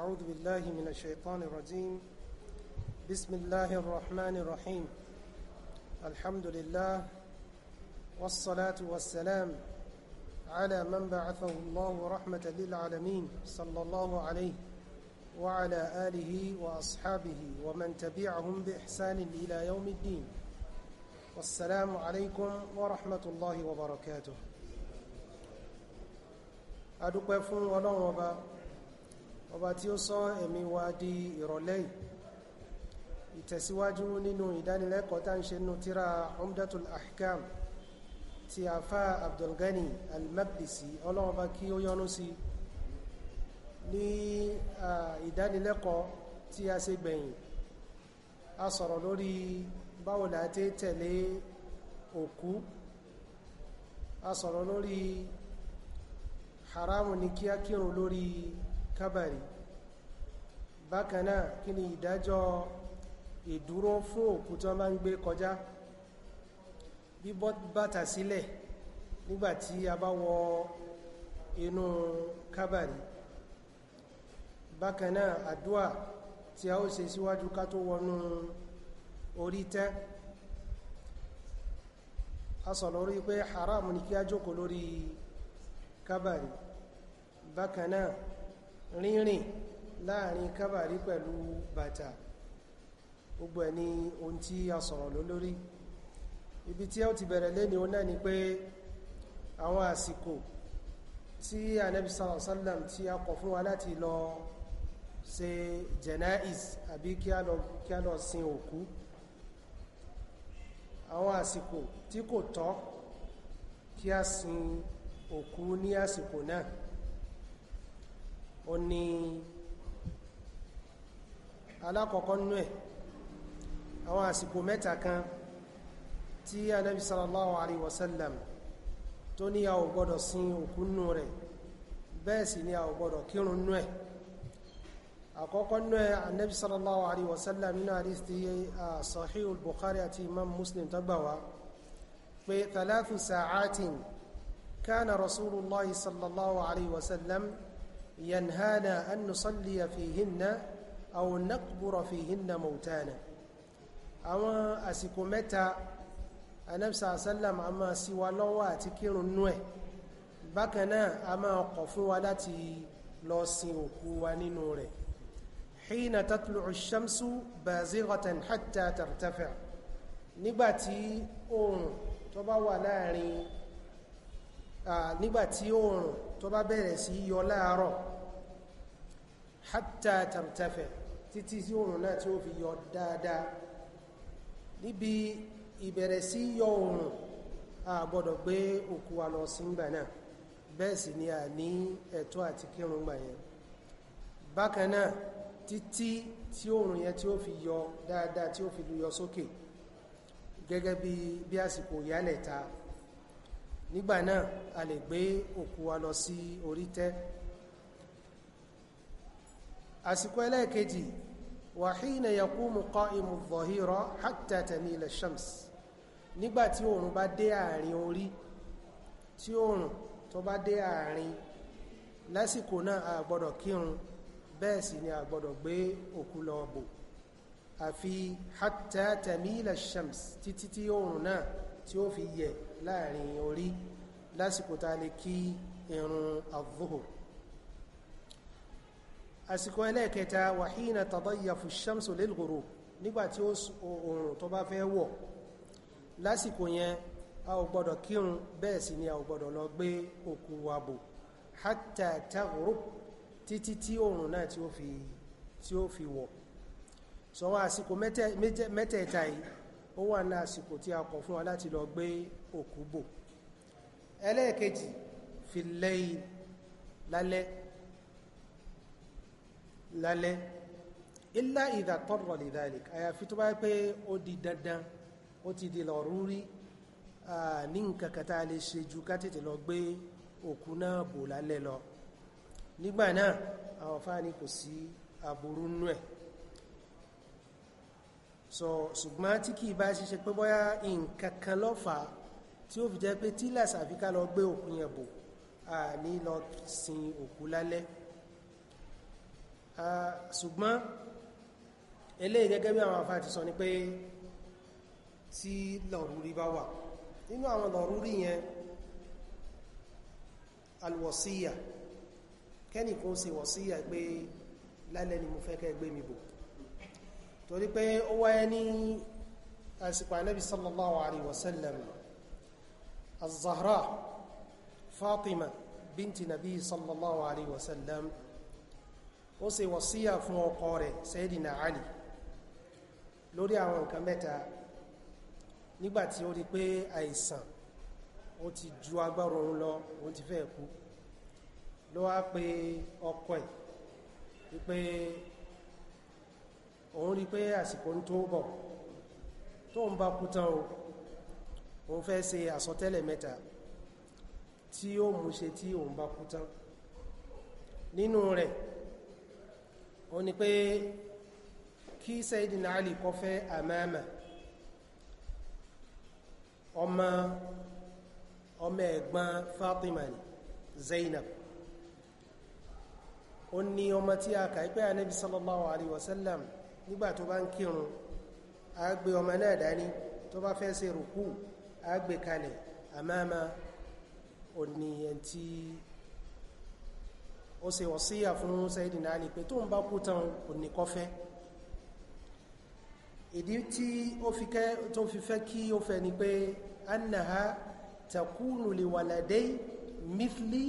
أعوذ بالله من الشيطان الرجيم. بسم الله الرحمن الرحيم. الحمد لله والصلاة والسلام على من بعثه الله رحمة للعالمين، صلى الله عليه وعلى آله وأصحابه ومن تبعهم بإحسان إلى يوم الدين. والسلام عليكم ورحمة الله وبركاته. Adúpẹ́ fún Ọlọ́run ọba, ọba tí ó sọ ẹ̀mí wa di ìrọ̀lẹ́. Ìtẹ̀síwájú nínú ìdánilẹ́kọ̀ọ́ tá ń ṣe nínú tírà Umdatul Ahkam ti àfá Abdulgani Al-Maqdisi, Ọlọ́run ọba kí ó yọ́nú sí. Ní ìdánilẹ́kọ̀ọ́ tí a ṣe gbẹ̀yìn, a sọ̀rọ̀ lórí báwo la ti tẹ̀lé òkú. A sọ̀rọ̀ lórí haramu ní kí á kírun lórí kábàrí. Bákanáà, kí ni ìdájọ́ ìdúró fún òkú tí wọ́n bá ń gbé kọjá, bíbọ́ bàtà sílẹ̀ nígbàtí a bá wọ inú kábàrí. Bákanáà, àdúà tí a ó ṣe síwájú ká tó wọnú orí tẹ́. A sọ lórí pé haramu ní kí á jókòó lórí kábàrí. Bákanáà, rínrìn láàrin kábàrí pẹ̀lú bàtà. Gbogbo ẹ̀ ní ohun tí a sọ̀rọ̀ lórí. Ibi tí ó ti bẹ̀rẹ̀ lé ní ó náà ni pé àwọn àsìkò tí Ànábì sallallahu alaihi wasallam tí a kọ̀ fún wa láti lọ ṣe janaiz àbí kí a lọ sin òkú, àwọn àsìkò tí kò tọ́ kí a sin òkú ní àsìkò náà, ó ní alákọ̀ọ́kọ́ nú ẹ̀, àwọn àsìkò mẹ́ta kan tí Ànábì sallallahu alaihi wasallam tó ní a ò gbọ́dọ̀ sin òkú nú rẹ̀, bẹ́ẹ̀ sì ni a ò gbọ́dọ̀ kírun nú ẹ̀. Àkọ́kọ́ nú ẹ̀, Ànábì sallallahu alaihi wasallam nínú hadith tí Sahih al-Bukhari àti Imam Muslim tó gbà wá pé thalathu sa'atin kana Rasulullah sallallahu alaihi wasallam yanhana an nusalliya fihinna aw naqbura fihinna mautana. Àwọn àsìkò mẹ́ta, Ànábì sallam a máa ṣí wa lọ́wọ́ àti kírun nú ẹ̀, bákan náà a máa kọ̀ fún wa láti lọ sin òkú wa nínú rẹ̀. Hina tatlu'u ash-shamsu bazighatan hatta tartafi', nígbàtí oòrùn tó bá wà láàrin, nígbàtí oòrùn tó bá bẹ̀rẹ̀ sí yọ láàárọ̀, hatta tartafi', títí sí oòrùn náà tí ó fi yọ dáadáa. Níbi ìbẹ̀rẹ̀ sí yọ oòrùn, a gbọ́dọ̀ gbé òkú wa lọ sí ìgbà náà, bẹ́ẹ̀ sì ni a ní ẹ̀tọ́ àti kírun gbà yẹn. Bákan náà, títí tí oòrùn yẹn tí ó fi yọ dáadáa, tí ó fi lú yọ sókè gẹ́gẹ́ bí àsìkò ìyálẹ̀ta, nígbà náà a lè gbé òkú wa lọ sí orí tẹ́. Àsìkò ẹlẹ́ẹ̀kejì, wa hina yaqumu qa'imu adh-dhahira hatta tamila ash-shams, nígbàtí oòrùn bá dé àárín orí, tí oòrùn tó bá dé àárín, lásìkò náà a gbọ́dọ̀ kírun, bẹ́ẹ̀ sì ni a gbọ́dọ̀ gbé òkú lọ bò, àfi hatta tamila ash-shams, títí tí oòrùn náà tí ó fi yẹ láàrin orí, lásìkò tá lè kí irun adh-dhuhr. Àsìkò ẹlẹ́ẹ̀kẹta, wa hina tadayyafu ash-shamsu lil-ghurub, nígbàtí oòrùn tó bá fẹ́ wọ̀, lásìkò yẹn a ò gbọ́dọ̀ kírun, bẹ́ẹ̀ sì ni a ò gbọ́dọ̀ lọ gbé òkú wa bò, hatta taghrub, títí tí oòrùn náà tí ó fi wọ̀. So wọ́n àsìkò mẹ́tẹ̀ẹ̀ta yìí, ó wà ní àsìkò tí a kọ̀ fún wa láti lọ gbé òkú bò. Ẹlẹ́ẹ̀kejì, fil layl, lálẹ́ lálẹ́, illa idha tarra li dhalik, àyàfi tó bá pé ó di dandan, ó ti di lọ̀rúrí, ní nǹkan kan tá lè ṣe ju ká tètè lọ gbé òkú náà bò lálẹ́ lọ, nígbà náà àwọn fáà ní kò sí aburú nú ẹ̀. So ṣùgbọ́n tí kìí bá ṣiṣẹ́ pé bóyá nǹkan kan ló fà tí ó fi jẹ́ pé tí lẹ́sà fi ká lọ gbé òkú yẹn bò, a ní lọ sin òkú lálẹ́. Ṣùgbọ́n eléyìí gẹ́gẹ́ bí àwọn afá ti sọ ni pé tí lọ̀rúrí bá wà, nínú àwọn lọ̀rúrí yẹn alwọ̀síyà, kẹ́nìkan ṣe wọ̀síyà pé lálẹ́ ni mo fẹ́ kẹ́ gbé mi bò, torí pé ó wáyé ní àsìkò Ànábì sallallahu alaihi wasallam, az-Zahra Fatima binti Nabi sallallahu alaihi wasallam, ó ṣe wọ̀síyà fún ọkọ rẹ̀ Sayyidina Ali lórí àwọn nǹkan mẹ́ta nígbàtí ó rí pé àìsàn ó ti ju agbára òun lọ, òun ti fẹ́ kú. Ló wá pé ọkọ ẹ̀ wípé òun rí pé àsìkò ń tó bọ̀, tó ń bá kú tán o, òun fẹ́ ṣe àsọtẹ́lẹ̀ mẹ́ta tí ó mú ṣe tí òun bá kú tán. Nínú rẹ̀ ó ní pé kí Sayyidina Ali kó fẹ́ Amama, ọmọ ẹ̀gbọ́n Fatima ni, Zainab. Ó ní ọmọ tí a kà pé Ànábì sallallahu alaihi wasallam nígbà tó bá ń kírun a gbé ọmọ náà dání, tó bá fẹ́ ṣe rùkú a gbé kalẹ̀. Amama ó ní ẹn tí ó ṣe wọ̀síyà fún Sayyidina Ali pé tó ń bá kú tán ò ní kó fẹ́. Ìdí tí ó fi fẹ́ kí ó fẹ́ ni pé annaha takunu li waladai mithli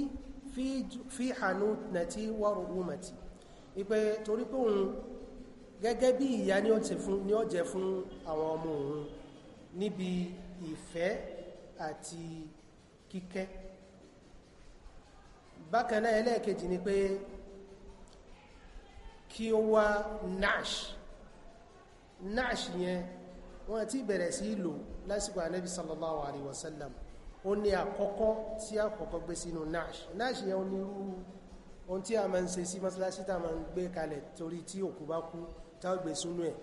fi hanunati wa ru'umati, wípé torí pé òun gẹ́gẹ́ bí ìyá ni ó jẹ́ fún àwọn ọmọ òun níbi ìfẹ́ àti kíkẹ́. Bákan náà ẹlẹ́ẹ̀kejì ni pé kí ó wá nash. Nash yẹn wọ́n ti bẹ̀rẹ̀ sí lò lásìkò Ànábì sallallahu alaihi wasallam. Ó ní àkọ́kọ́ tí àkọ́kọ́ gbé sínú nash. Nash yẹn ó ní irú ohun tí a máa ń ṣe sí mọ́sálásí tá a máa ń gbé kalẹ̀ torí tí òkú bá kú tá ó gbé sínú ẹ̀.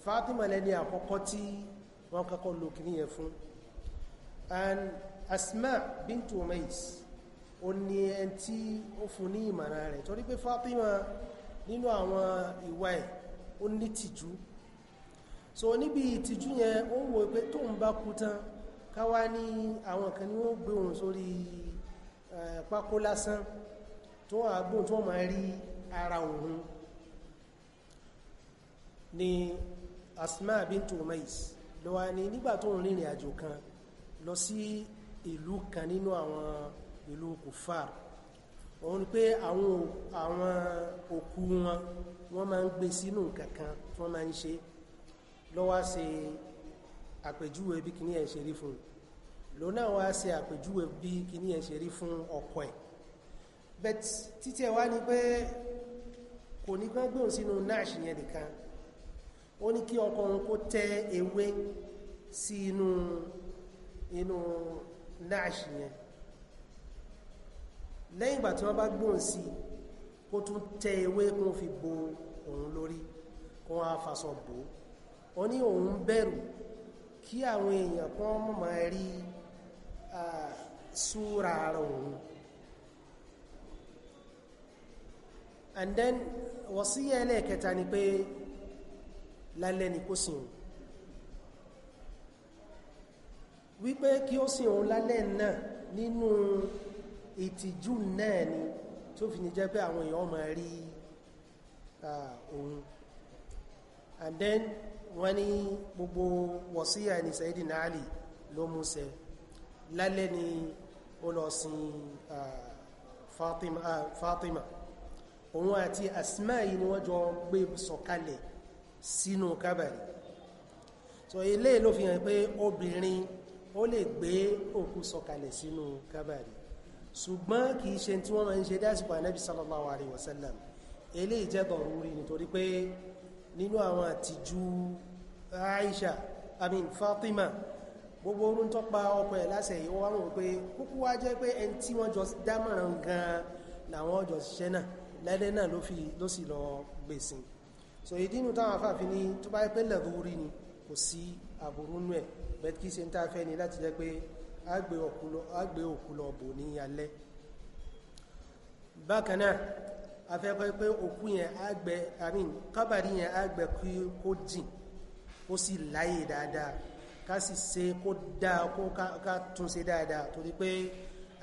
Fatima lẹ́ni àkọ́kọ́ tí wọ́n kọ́kọ́ lò kìíní yẹn fún. And Asma bintu Umais ó ní ẹn tí ó fún ní ìmọ̀ràn rẹ̀, torí pé Fatima nínú àwọn ìwà ẹ̀ ó ní tìjú. So níbi ìtìjú yẹn ó wò pé tó ń bá kú tán káwá ní àwọn kan ní wọ́n gbé òun sórí pákó lásán tó àgbóhùn tó máa rí ara òun. Ni Asma bintu Umais ló wá ní nígbà tó ń rìnrìn àjò kan lọ sí ìlú kan nínú àwọn ìlú Kufar, òun pé àwọn òkú wọn wọ́n máa ń gbé sínú kankan tí wọ́n máa ń ṣe. Ló wá ṣe àpèjúwe bí kìíní ẹ̀ ṣe rí fún ló náà wá ṣe àpèjúwe bí kìíní ẹ̀ ṣe rí fún ọkọ ẹ̀. Bet títí ẹ̀ wá ní pé kò ní kán gbóhùn sínú náàṣì yẹn nìkan, ó ní kí ọkọ òun kó tẹ ewé sí inú náàṣì yẹn. Lẹ́yìn ìgbà tí wọ́n bá gbóhùn sí kó tún tẹ ewé kó fi bo òun lórí, kó wọ́n á faṣọ bò ó. Ó ní òun bẹ̀rù kí àwọn èèyàn kan mọ́ máa rí súra ara òun. And then wọ̀síyà ẹlẹ́ẹ̀kẹta ni pé lálẹ́ ni kó sìn òun, wípé kí ó sìn òun lálẹ́ náà nínú ìtìjú náà ni tó fi ní jẹ́ pé àwọn èèyàn máa rí òun. And then wọ́n ní gbogbo wọ̀síyà ní Sayyidina Ali ló múṣẹ. Lálẹ́ ni ó lọ sin Fatima. Òun àti Asma yìí ni wọ́n jọ gbé sọ̀kalẹ̀ sínú kábàrí. So ilé ló fi hàn pé obìnrin ó lè gbé òkú sọ̀kalẹ̀ sínú kábàrí, ṣùgbọ́n kìí ṣe tí wọ́n máa ń ṣe dásìkò Ànábì sallallahu alaihi wasallam. Eléyìí jẹ́ dọ̀rúrí nítorí pé nínú àwọn àtijú Aisha Fatima, gbogbo orun tó pa ọkọ ẹ̀ lásẹ̀ yìí, ó wá wọ́n pé kúkú wá jẹ́ pé ẹni tí wọ́n jọ dámọ̀ràn gan làwọn jọ ṣiṣẹ́ náà lẹ́lẹ́ náà ló sì lọ gbèsìn. So ìdínú táwọn afáàfin ní tó bá pẹ́ lẹ̀dúrí ni kò sí àbúrú nú ẹ̀, bẹ́ẹ̀ kí ṣe ń tá fẹ́ ni láti jẹ́ pé a gbé òkú lọ bò ní alẹ́. Bákan náà A fẹ́ kọ́ pé òkú yẹn àgbẹ̀, I mean kábàrí yẹn àgbẹ̀ kí kó jìn, kó sì láyè dáadáa, ká sì ṣe kó dáa, kó ká tún ṣe dáadáa, torí pé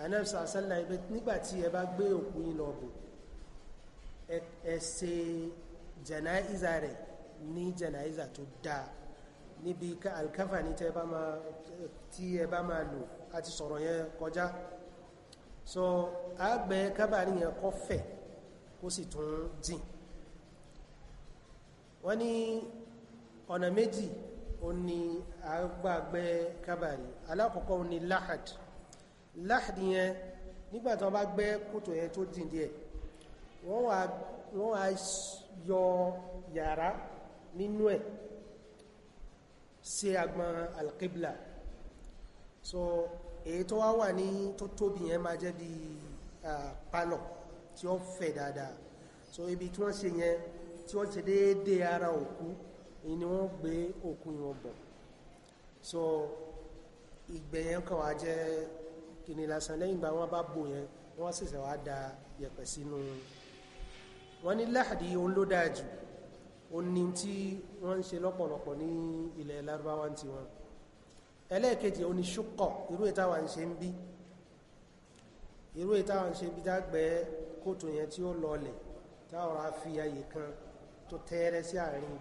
Ànábì sallallahu alaihi wasallam nígbàtí ẹ bá gbé òkú yín lọ bò, ẹ ṣe jẹ̀náìzà rẹ̀ ní jẹ̀náìzà tó dáa, níbi alkafani tí ẹ bá máa lò, àti sọ̀rọ̀ yẹn kọjá. So àgbẹ̀ kábàrí yẹn kó fẹ̀, kó sì tún jìn. Wọ́n ní ọ̀nà méjì ó ní àgbàgbẹ́ kábàrí. Alákọ̀ọ́kọ́ ó ní láhàd. Láhàd yẹn, nígbà tí wọ́n bá gbẹ́ kòtò yẹn tó jìn díẹ̀, wọ́n wá yọ yàrá nínú ẹ̀ sí agbọn alqibla. So èyí tó wá wà ní tó tóbi yẹn máa jẹ́ bí pálọ̀ tí ó fẹ̀ dáadáa. So ibi tí wọ́n ṣe yẹn, tí wọ́n ṣe déédéé ara òkú ni wọ́n gbé òkú yẹn bọ̀. So ìgbẹ̀ yẹn kàn wá jẹ́ kìnnì lásán. Lẹ́yìn ìgbà wọ́n bá bò yẹn, wọ́n ṣẹ̀ṣẹ̀ wá da yẹ̀pẹ̀ sínú. Wọ́n ní láàdí òun ló dáa jù, ó ní tí wọ́n ń ṣe lọ́pọ̀lọpọ̀ ní ilẹ̀ Lárúbáwá tí wọ́n. Ẹlẹ́ẹ̀kejì ó ní ṣúkọ̀, irú ìtawà ń ṣe ń bí, irú ìtawà ń ṣe bí dágbẹ́ kòtò yẹn tí ó lọlẹ̀, táwọ̀rá fi ayè kan tó tẹ́ẹ́rẹ́ sí àárín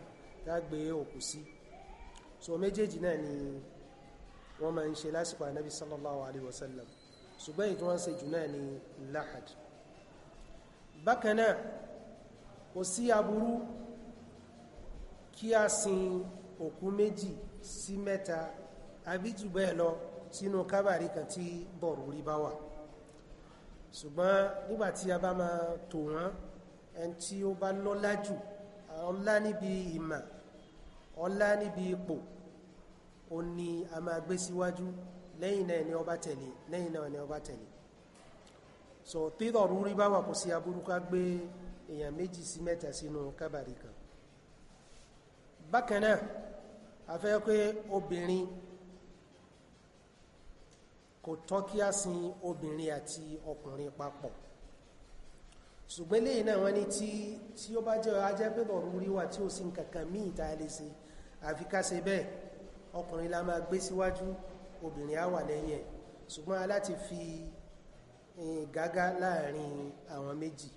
dágbé òkú sí. So méjèèjì náà ni wọ́n máa ń ṣe lásìkò Ànábì sallallahu alaihi wasallam, ṣùgbọ́n èyí tí wọ́n ṣe jù náà ni láhàd. Bákan náà, kò sí aburú kí a sin òkú méjì sí mẹ́ta àbí jù bẹ́ẹ̀ lọ sínú kábàrí kan tí bọ̀rúrí bá wà. Ṣùgbọ́n nígbàtí a bá máa tò wọ́n, ẹn tí ó bá lọ́lá jù, ọlá níbi ìmà, ọlá níbi ipò, ó ní a máa gbé síwájú, lẹ́yìn náà ni ó bá tẹ̀lé, lẹ́yìn náà ni ó bá tẹ̀lé. So tí bọ̀rúrí bá wà, kò sí aburú ká gbé èèyàn méjì sí mẹ́ta sínú kábàrí kan. Bákan náà, a fẹ́ pé obìnrin, kò tọ́ kí á sin obìnrin àti ọkùnrin papọ̀. Ṣùgbọ́n lẹ́yìn náà wọ́n ní tí ó bá jẹ́ ajẹ́ pé bọ̀rúrí wà tí ó sì nǹkankan míì tá a lè ṣe àfi ká ṣe bẹ́ẹ̀, ọkùnrin la máa gbé síwájú, obìnrin á wà lẹ́yìn ẹ̀. Ṣùgbọ́n aláti fi gágá láàrin àwọn méjì.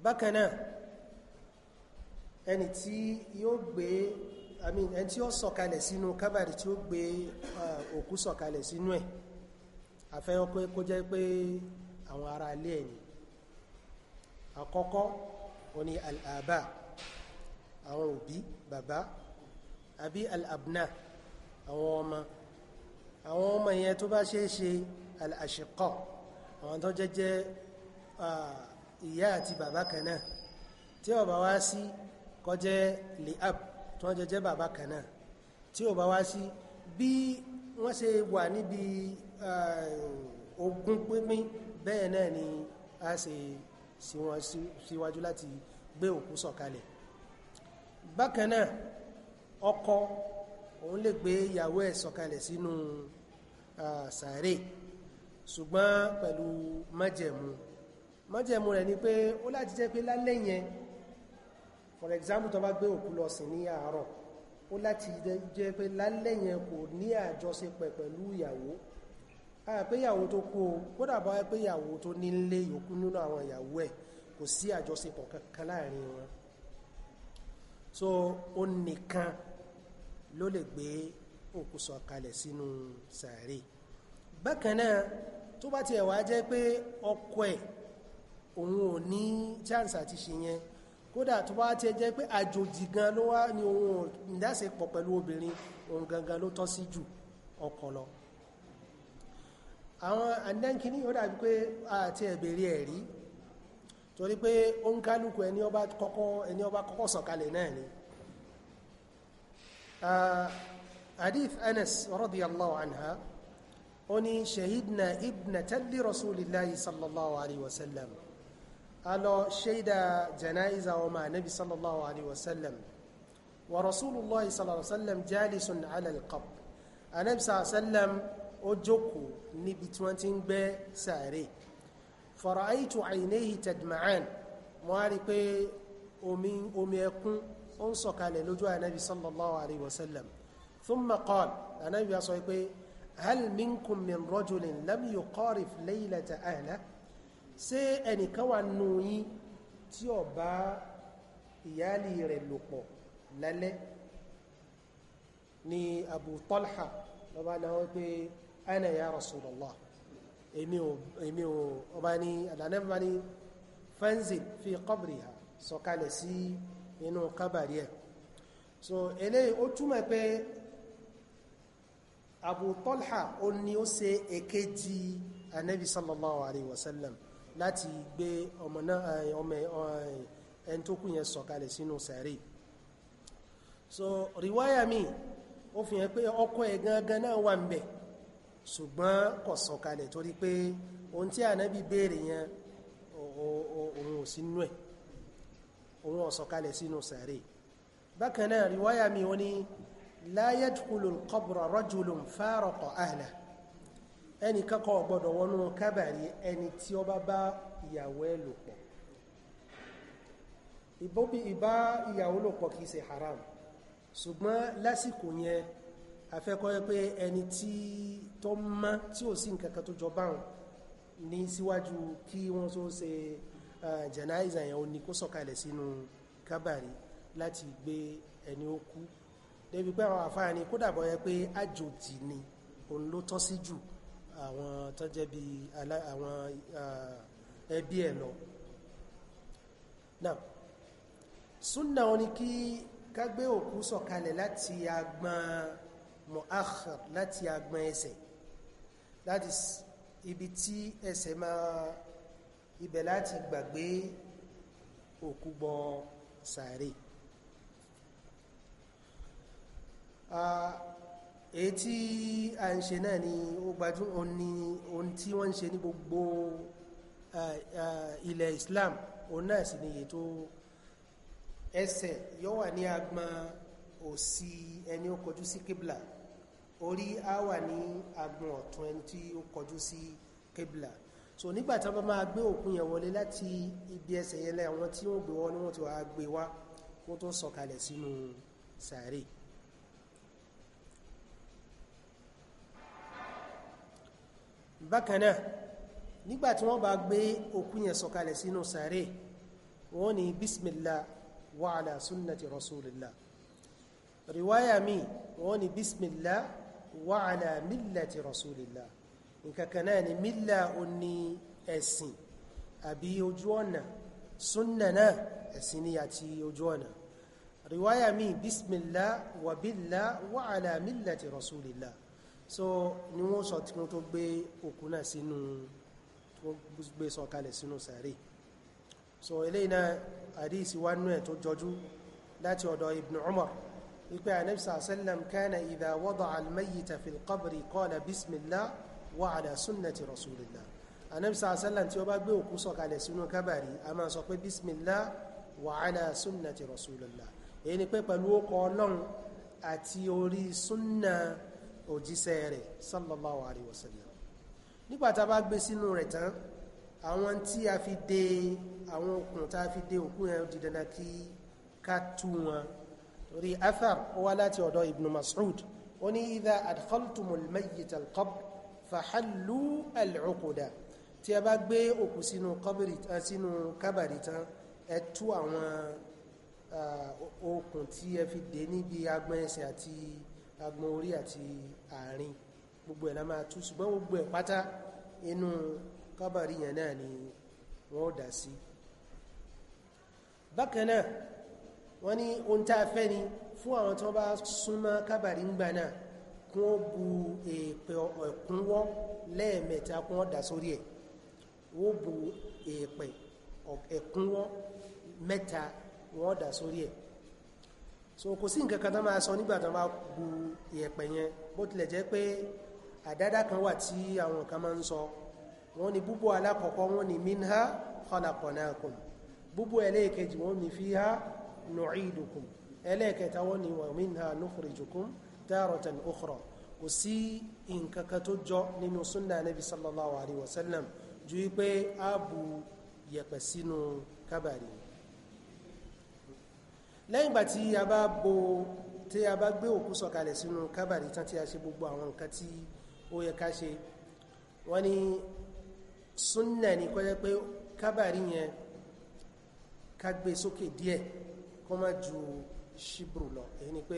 Bákan náà, ẹni tí yóò gbé, I mean ẹni tí ó sọ̀kalẹ̀ sínú kábàrí, tí ó gbé òkú sọ̀kalẹ̀ sínú ẹ̀, àfẹ́yọ́ pé kó jẹ́ pé àwọn ará ilé ẹ̀ ni. Àkọ́kọ́ ó ní al-aba, àwọn òbí, bàbá, àbí al-abna, àwọn ọmọ. Àwọn ọmọ yẹn tó bá ṣe é ṣe, al-ashiqa, àwọn tó jẹ́ jẹ́ ìyá àti bàbá kan náà. Tí ó bá wá sí, kó jẹ́ li'ab, tó jẹ́ jẹ́ bàbá kan náà. Tí ó bá wá sí, bí wọ́n ṣe wà níbi ogún pínpín, bẹ́ẹ̀ náà ni a ṣe síwájú láti gbé òkú sọ̀kalẹ̀. Bákan náà, ọkọ òun lè gbé ìyàwó ẹ̀ sọ̀kalẹ̀ sínú sàárè, ṣùgbọ́n pẹ̀lú májẹ̀mú. Májẹ̀mú rẹ̀ ni pé ó láti jẹ́ pé lálẹ́ yẹn, for example, tó bá gbé òkú lọ sìn ní àárọ̀, ó láti jẹ́ pé lálẹ́ yẹn kò ní àjọṣepọ̀ pẹ̀lú ìyàwó. Pé ìyàwó tó kú o, kódà bá pé ìyàwó tó nílé yòókù nínú àwọn ìyàwó ẹ̀, kò sí àjọṣepọ̀ kankan láàrin wọn. So ó nìkan ló lè gbé òkú sọ̀kalẹ̀ sínú sàárè. Bákan náà, tó bá tiẹ̀ wá jẹ́ pé ọkọ ẹ̀ òun ò ní chance àti ṣe yẹn, kódà tó bá tiẹ̀ jẹ́ pé àjòjì gan ló wá ní òun ò ìdásepọ̀ pẹ̀lú obìnrin, òun gangan ló tọ́ sí jù ọkọ lọ. Àwọn àdánkìní ó dàbí pé àti ẹ̀bẹ̀rẹ̀ ẹ̀rí, torí pé ó ń kálùkù ẹni ó bá kọ́kọ́ sọ̀kalẹ̀ náà ni. Hadith Anas radiyallahu anha, ó ní shahidna ibnatan li rasulillahi sallallahu alaihi wasallam, a lọ shaida janaiza ọmọ anabi sallallahu alaihi wasallam, wa rasulullahi sallallahu alaihi wasallam jalisun ala al-qabr. Ànábì sallam ó jókòó níbi tí wọ́n ti ń gbẹ́ sàárè. Fara'aytu aynayhi tadma'an, mo á rí pé omi ẹkún ó ń sọ̀kalẹ̀ lójú Ànábì sallallahu alaihi wasallam. Thumma qala, Ànábì sọ pé hal minkum min rajulin lam yuqarif laylata ahlihi, ṣé ẹnìkan wà nù yín tí ó bá ìyálì rẹ̀ lò pọ̀ lálẹ́? Ni Abu Talha lọ́bá náà wọ́n pé ana ya Rasulallah, èmi ò ọba ní àdánẹ́bà ní fanzil fi qabriha, sọ̀kalẹ̀ sí inú kábàrí ẹ̀. So eléyìí ó túmọ̀ pé Abu Talha ó ní ó ṣe èkejì Ànábì sallallahu alaihi wasallam láti gbé ọmọ náà, ọmọ ẹni tó kú yẹn sọ̀kalẹ̀ sínú sàárè. So riwaya mi ó fi hàn pé ọkọ ẹ̀ gangan náà wà ń bẹ̀, ṣùgbọ́n kò sọ̀kalẹ̀ torí pé ohun tí Ànábì béèrè yẹn òun ò sínú ẹ̀, òun ò sọ̀kalẹ̀ sínú sàárè. Bákan náà riwaya mi ó ní la yadkhulu al-qabra rajulun faraqa ahlihi, ẹni kankan ò gbọ́dọ̀ wọnú kábàrí ẹni tí ó bá bá ìyàwó ẹ̀ lò pọ̀. Ìbá ìyàwó lò pọ̀ kìí ṣe haram, ṣùgbọ́n lásìkò yẹn afẹ́kọ́ pé ẹni tí tó mọ́ tí ò sí nǹkankan tó jọ báhùn ní síwájú kí wọ́n tó ṣe jẹ̀náìzà yẹn, ó ní kó sọ̀kalẹ̀ sínú kábàrí láti gbé ẹni ó kú. Débi pé àwọn àfáà ní kódà bọ́ yẹ pé àjòjì ni òun ló tọ́ sí jù àwọn tó jẹ́ bí àwọn ẹbí ẹ̀ lọ. Náà súnnà wọn ni kí ká gbé òkú sọ̀kalẹ̀ láti agbọn mu'akhkhar, láti agbọn ẹsẹ̀, láti ibi tí ẹsẹ̀ máa ibẹ̀ láti gbàgbé òkú gbọ́ sàárè. Èyí tí a ń ṣe náà ni ó gbajú ohun tí wọ́n ń ṣe ní gbogbo ilẹ̀ Islam, òun náà sì ni èyí tó ẹsẹ̀ yóò wà ní agbọn òsì ẹni ó kọjú sí kíblà, orí á wà ní agbọn ọ̀tún ẹni tí ó kọjú sí kíblà. So nígbà tí wọ́n bá máa gbé òkú yẹn wọlé láti ibi ẹsẹ̀ yẹn lẹ́, àwọn tí wọ́n gbé wọn ni wọ́n ti wá gbé wá kó tó sọ̀kalẹ̀ sínú sàárè. Bákan náà nígbà tí wọ́n bá gbé òkú yẹn sọ̀kalẹ̀ sínú sàárè, wọ́n ní bismillah wa ala sunnati rasulillah. Riwaya mi wọ́n ní bismillah wa ala millati rasulillah. Nǹkan náà ni milla ó ní ẹ̀sìn àbí ojú ọ̀nà, súnnà náà ẹ̀sìn ni àti ojú ọ̀nà. Riwaya mi bismillah wa billah wa ala millati rasulillah. So ni wọ́n sọ tí wọ́n tó gbé òkú náà sínú, tó gbé sọ̀kalẹ̀ sínú sàárè. So eléyìí náà àdísì wá nú ẹ̀ tó jọjú láti ọ̀dọ̀ Ibn Umar wípé Ànábì sallam kana idha wada'a al-mayyita fil qabri qala bismillah wa ala sunnati rasulillah. Ànábì sallam tí ó bá gbé òkú sọ̀kalẹ̀ sínú kábàrí a máa sọ pé bismillah wa ala sunnati rasulillah. Èyí ni pé pẹ̀lú ókọ Ọlọ́run àti orí súnnà òjíṣẹ́ rẹ̀ sallallahu alaihi wasallam. Nígbà tá bá gbé sínú rẹ̀ tán, àwọn tí a fi dé àwọn okùn tá a fi dé òkú yẹn di dandan kí ká tú wọn. Torí athar ó wá láti ọ̀dọ̀ Ibn Mas'ud, ó ní idha adkhaltumul mayyita al-qabr fahallu al-uquda. Tí a bá gbé òkú sínú kábàrí tán, ẹ tú àwọn okùn tí ẹ fi dé níbi agbọn ẹsẹ̀ àti agbọn orí àti àárín, gbogbo ẹ̀ la máa tú, ṣùgbọ́n gbogbo ẹ̀ pátá inú kábàrí yẹn náà ni wọ́n dà sí. Bákan náà wọ́n ní ohun tá a fẹ́ ni fún àwọn tí wọ́n bá súnmọ́ kábàrí ń gbà náà kún ó bu èèpẹ̀ ẹ̀kúnwọ́ lẹ́ẹ̀mẹ́ta kún ó dà sórí ẹ̀. Wọ́n bu èèpẹ̀ ẹ̀kúnwọ́ mẹ́ta wọ́n dà sórí ẹ̀. So kò sí nǹkan kan tó máa sọ nígbà tó máa bu ìyẹ̀pẹ̀ yẹn, bó tilẹ̀ jẹ́ pé àdádá kan wà tí àwọn kan máa ń sọ. Wọ́n ní búbú alákọ̀ọ́kọ́ wọ́n ní minha khalaqnakum, búbú ẹlẹ́ẹ̀kejì wọ́n ní fiha nu'idukum, ẹlẹ́ẹ̀kẹta wọ́n ní wa minha nukhrijukum taratan ukhra. Kò Kò sí nǹkan kan tó jọ nínú súnnà Nabi sallallahu alaihi wasallam ju wípé a bu yẹ̀pẹ̀ sínú kábàrí. Lẹ́yìn ìgbà tí a bá bo, tí a bá gbé òkú sọ̀kalẹ̀ sínú kábàrí tán, tí a ṣe gbogbo àwọn nǹkan tí ó yẹ ká ṣe, wọ́n ní súnnà ní kó jẹ́ pé kábàrí yẹn ká gbé sókè díẹ̀, kó má ju ṣíbrù lọ, èyí ni pé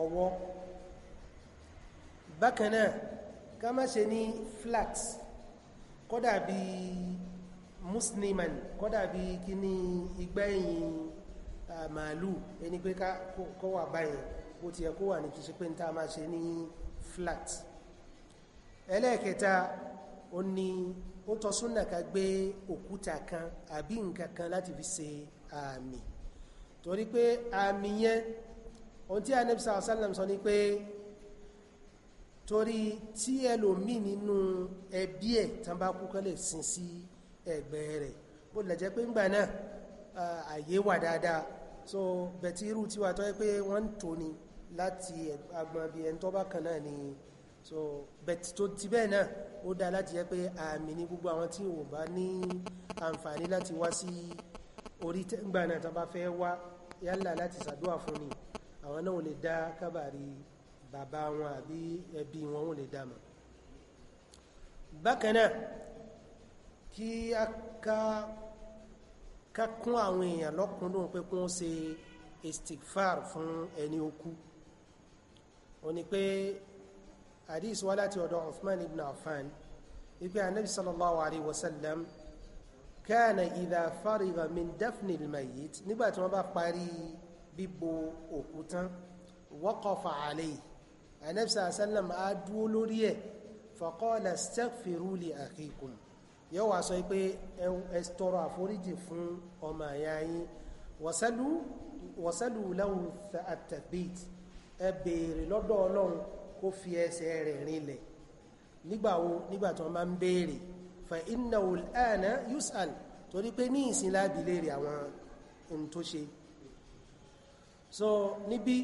ọwọ́. Bákan náà, ká má ṣe ní flat, kó dàbí musliman, kó dàbí kí ní igbẹ́yìn màálù, ẹni pé kó wà báyìí bó ti yẹ kó wà ní, kìí ṣe pé ní tá máa ṣe ní flat. Ẹlẹ́ẹ̀kẹta, ó ní ó tọ́ súnà ká gbé òkúta kan àbí nǹkan kan láti fi ṣe àmì, torí pé àmì yẹn, ohun tí Ànábì sallallahu alaihi wasallam sọ ní pé torí tí ẹlòmí nínú ẹbí ẹ̀ tán bá kú, kán lè sin sí ẹ̀gbẹ́ rẹ̀. Bó lè jẹ́ pé ńgbà náà àyè wà dáadáa, so bẹ̀tí irú tí wà tọ́ pé wọ́n ń tò ní láti agbọn bí ẹni tó bá kan náà ni. So bẹ̀tí tó ti bẹ́ẹ̀ náà, ó dá láti jẹ́ pé àmì ní gbogbo àwọn tí ò bá ní àǹfààní láti wá sí orí ńgbà náà, tán bá fẹ́ wá yálà láti ṣàdúà fún ni, àwọn náà lè dá kábàrí bàbá wọn àbí ẹbí wọn, wọn lè dá mọ̀. Bákan náà, kí a ká kún àwọn èèyàn lọ́kùnrin pé kún ó ṣe istighfar fún ẹni okú. Ó ní pé hadith wá láti ọ̀dọ̀ Uthman ibn Affan wípé Ànábì sallallahu alaihi wasallam kana idha fariga min dafni al-mayyit, nígbàtí wọ́n bá parí bíbo òkú tán, waqafa alayhi, Ànábì sallallahu alaihi wasallam á dúó lórí ẹ̀, faqala astaghfiru li akhikum, yóò wá sọ pé ẹ tọrọ àforíjì fún ọmọ àyà yín, wasalu lahu at-tathbit, ẹ béèrè lọ́dọ̀ Ọlọ́run kó fi ẹsẹ̀ rẹ̀ rinlẹ̀. Nígbàwo? Nígbà tí wọ́n máa ń béèrè. Fa innahu al-ana yus'al, torí pé ní ìsìn lábí léèrè àwọn ohun tó ṣe. So níbi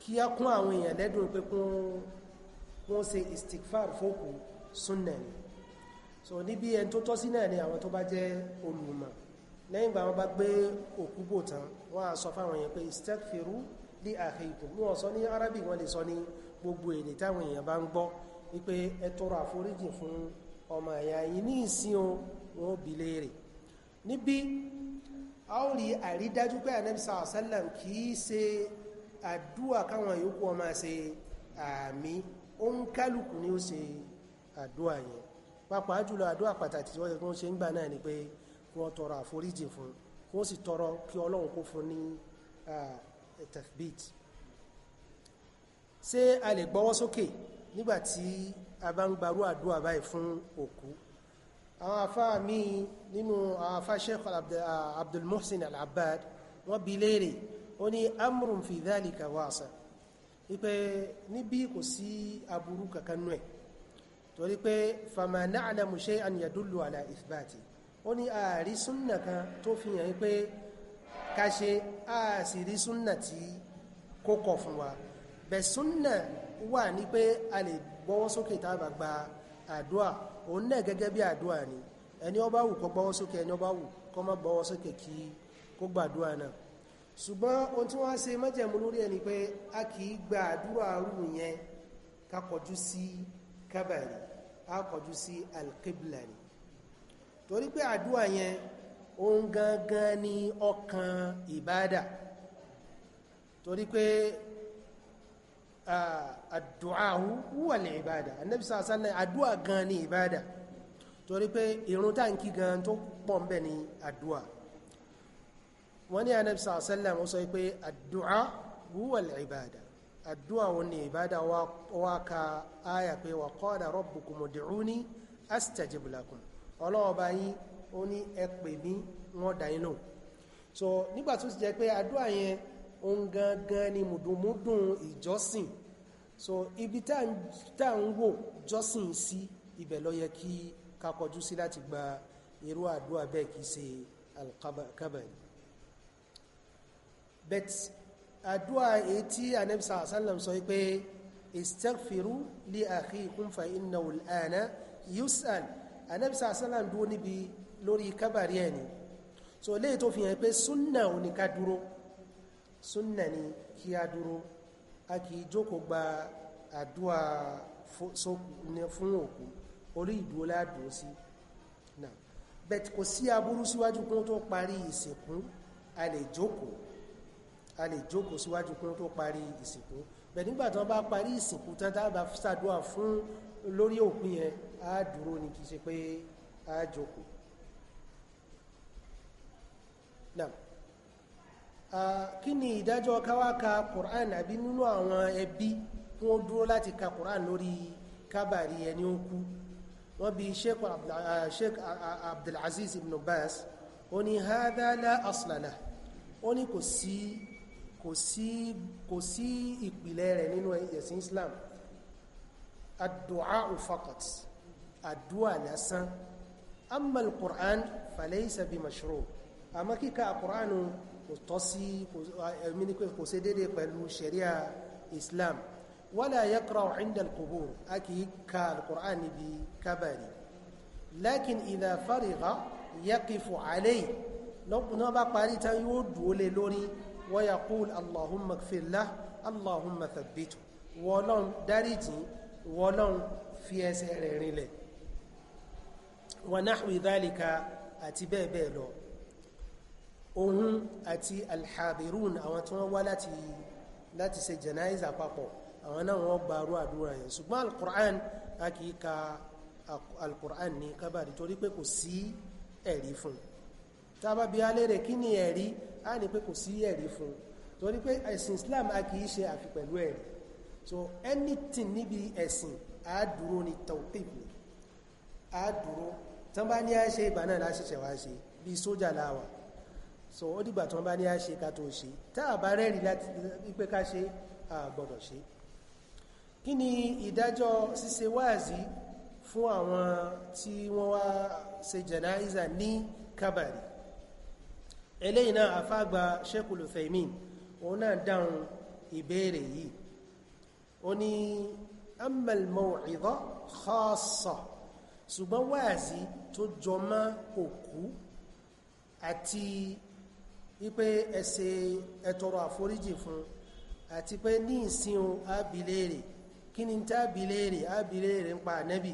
kí á kún àwọn èèyàn lẹ́dùn pé kún ṣe istighfar fókù, súnnà ni. So níbi ẹni tó tọ́ sí náà ni àwọn tó bá jẹ́ olùmọ̀. Lẹ́yìn ìgbà wọn bá gbé òkú bò tán, wọ́n á sọ fáwọn èèyàn pé istaghfiru li akhikum. Wọ́n sọ ní Arabic, wọ́n lè sọ ní gbogbo èdè táwọn èèyàn bá ń gbọ́, wípé ẹ tọrọ àforíjì fún ọmọ ẹ̀yà yìí, ní ìsìn o, wọn bi léèrè. Níbi a ó rí àrídájú pé Ànábì sallam kì í ṣe àdúà káwọn yòókù ọmọ ṣe àmì, ó ń kálukú ní ó ṣe àdúà yẹn. Pàápàá jùlọ àdúà pàtàkì tí wọ́n yẹ kí wọ́n ṣe ń gbà náà ni pé kí wọ́n tọrọ àforíjì fún, kí wọ́n sì tọrọ kí Ọlọ́run kó fún ní tathbit. Ṣé a lè gbọ́wọ́ sókè nígbàtí a bá ń gbarú àdúà báyìí fún òkú? Àwọn afá míì nínú àwọn afá, Sheikh Abdul Muhsin Al-Abbad, wọ́n bi léèrè, ó ní amrun fi dhalika wasa, wípé níbí kò sí aburú kankan nú ẹ̀, torí pé fama na'lamu shay'an yadullu ala ithbati. Ó ní ààrí súnnà kan tó fi hàn pé ká ṣe, a sì rí súnnà tí kó kọ̀ fún wa. Bẹ̀ súnnà wà ní pé a lè gbọ́wọ́ sókè tá bá gba àdúà, òun náà gẹ́gẹ́ bí àdúà ni. Ẹni ó bá wù kó gbọ́wọ́ sókè, ẹni ó bá wù kó má gbọ́wọ́ sókè kí kó gbàdúà náà. Ṣùgbọ́n ohun tí wọ́n ṣe májẹ̀mú lórí ẹni pé a kì í gba àdúrà rú yẹn ká kọjú sí kábàrí, a kọjú sí alqibla ni, torí pé àdúrà yẹn, ohun gangan ní ọkàn ìbádà, torí pé àdúà huwa al-ìbádà. Ànábì sallallahu alaihi wasallam, àdúà gan ní ìbádà, torí pé ìrun táǹkì gan tó pọ̀ ń bẹ ní àdúà. Wọ́n ní Ànábì sallallahu alaihi wasallam ó sọ pé àdúà huwa al-ìbádà, àdúà wọn ní ìbádà. Wá ka áyà pé wa qala rabbukum ud'uni astajib lakum, Ọlọ́run bá yín ó ní ẹ pè mí, wọ́n dá yín lóhùn. So nígbà tó sì jẹ́ pé àdúà yẹn, ohun gangan ni mùdùnmúdùn ìjọsìn, so ibi tá ń wò jọ́sìn sí, ibẹ̀ ló yẹ kí ká kọjú sí láti gba irú àdúà bẹ́ẹ̀, kìí ṣe alkabari. Bet Àdúà èyí tí Ànábì sallallahu alaihi wasallam sọ pé istaghfiru li akhikum fa innahu al-ana yus'al, Ànábì sallallahu alaihi wasallam dúró níbi lórí kábàrí ẹ̀ ni. So léè tó fi hàn pé súnnà ò ní ká dúró, súnnà ni kí a dúró, a kì í jókòó gba àdúà fún òkú, orí ìdúró ládùú sí náà. Bet kò sí aburú síwájú kún tó parí ìsìnkú, a lè jókòó, a lè jókòó síwájú kún tó parí ìsìnkú. Bẹ̀ nígbà tí wọ́n bá parí ìsìnkú tán, tá bá ṣàdúà fún lórí òkú yẹn, á dúró ní, kìí ṣe pé á jókòó náà. Kí ni ìdájọ́ káwá ka Qur'an àbí nínú àwọn ẹbí kí wọ́n dúró láti ka Qur'an lórí kábàrí ẹni ó kú? Wọ́n bi Sheikh Abdulaziz ibn Baz, ó ní hadha la asla lah, ó ní kò sí ìpìlẹ̀ rẹ̀ nínú ẹ̀sìn Islam. Ad-du'a faqat, àdúà lásán. Amma al-Qur'an falaysa bi mashru', àmọ́ kíkà Qur'an kò tọ́ sí ẹ̀mí ní pé kò ṣe dédé pẹ̀lú sharia Islam. Wala yaqra'u 'inda al-qubur, a kì í ka al-Qur'an níbi kábàrí. Lakin idha farigha yaqifu alayhi, lọ́pùn bá parí tán, yóò dúó lé lórí. Wa yaqul allahumma ighfir lahu, allahumma thabbithu, wọ́lọ́n dáríjì, wọ́lọ́n fi ẹsẹ̀ rẹ̀ rinlẹ̀, wa nahwi dhalika, àti bẹ́ẹ̀ bẹ́ẹ̀ lọ. Ohun àti alhadirun, àwọn tí wọ́n wá láti ṣe jana'iza papọ̀, àwọn náà wọ́n gbàrú àdúrà yẹn. Ṣùgbọ́n alkùrán, a kì í ka alkùrán ní kábàrí torí pé kò sí ẹ̀rí fún. Tá bá bi á léèrè kí ni ẹ̀rí, a ní pé kò sí ẹ̀rí fún, torí pé ẹ̀sìn Islam, a kì í ṣe àfi pẹ̀lú ẹ̀rí. So anything níbi ẹ̀sìn, a dúró ní tawqif ni, a dúró. Tán bá ní a ṣe, ìgbà náà láṣẹ̀ṣẹ̀ wá ṣe. Bí sójà láwà, so ó dìgbà tán bá ní a ṣe ká tó ṣe. Tá a bá rẹ́rìí láti wípé ká ṣe, a gbọ́dọ̀ ṣe. Kí ni ìdájọ́ ṣíṣe wáàzí fún àwọn tí wọ́n wá ṣe jẹ̀náìzà ní kábàrí? Eléyìí náà, àfáàgbà Sheikhul Uthaymin, òun náà dáhùn ìbéèrè yìí. Ó ní amma al-maw'idha khassa, ṣùgbọ́n wáàzí tó jọmọ́ òkú àti wípé ẹsẹ̀ ẹtọrọ àforíjì fún, àti pé ní ìsìn ábìlérè, kí ni tá bìlérè? Ábìlérè nípa ànẹ́bì,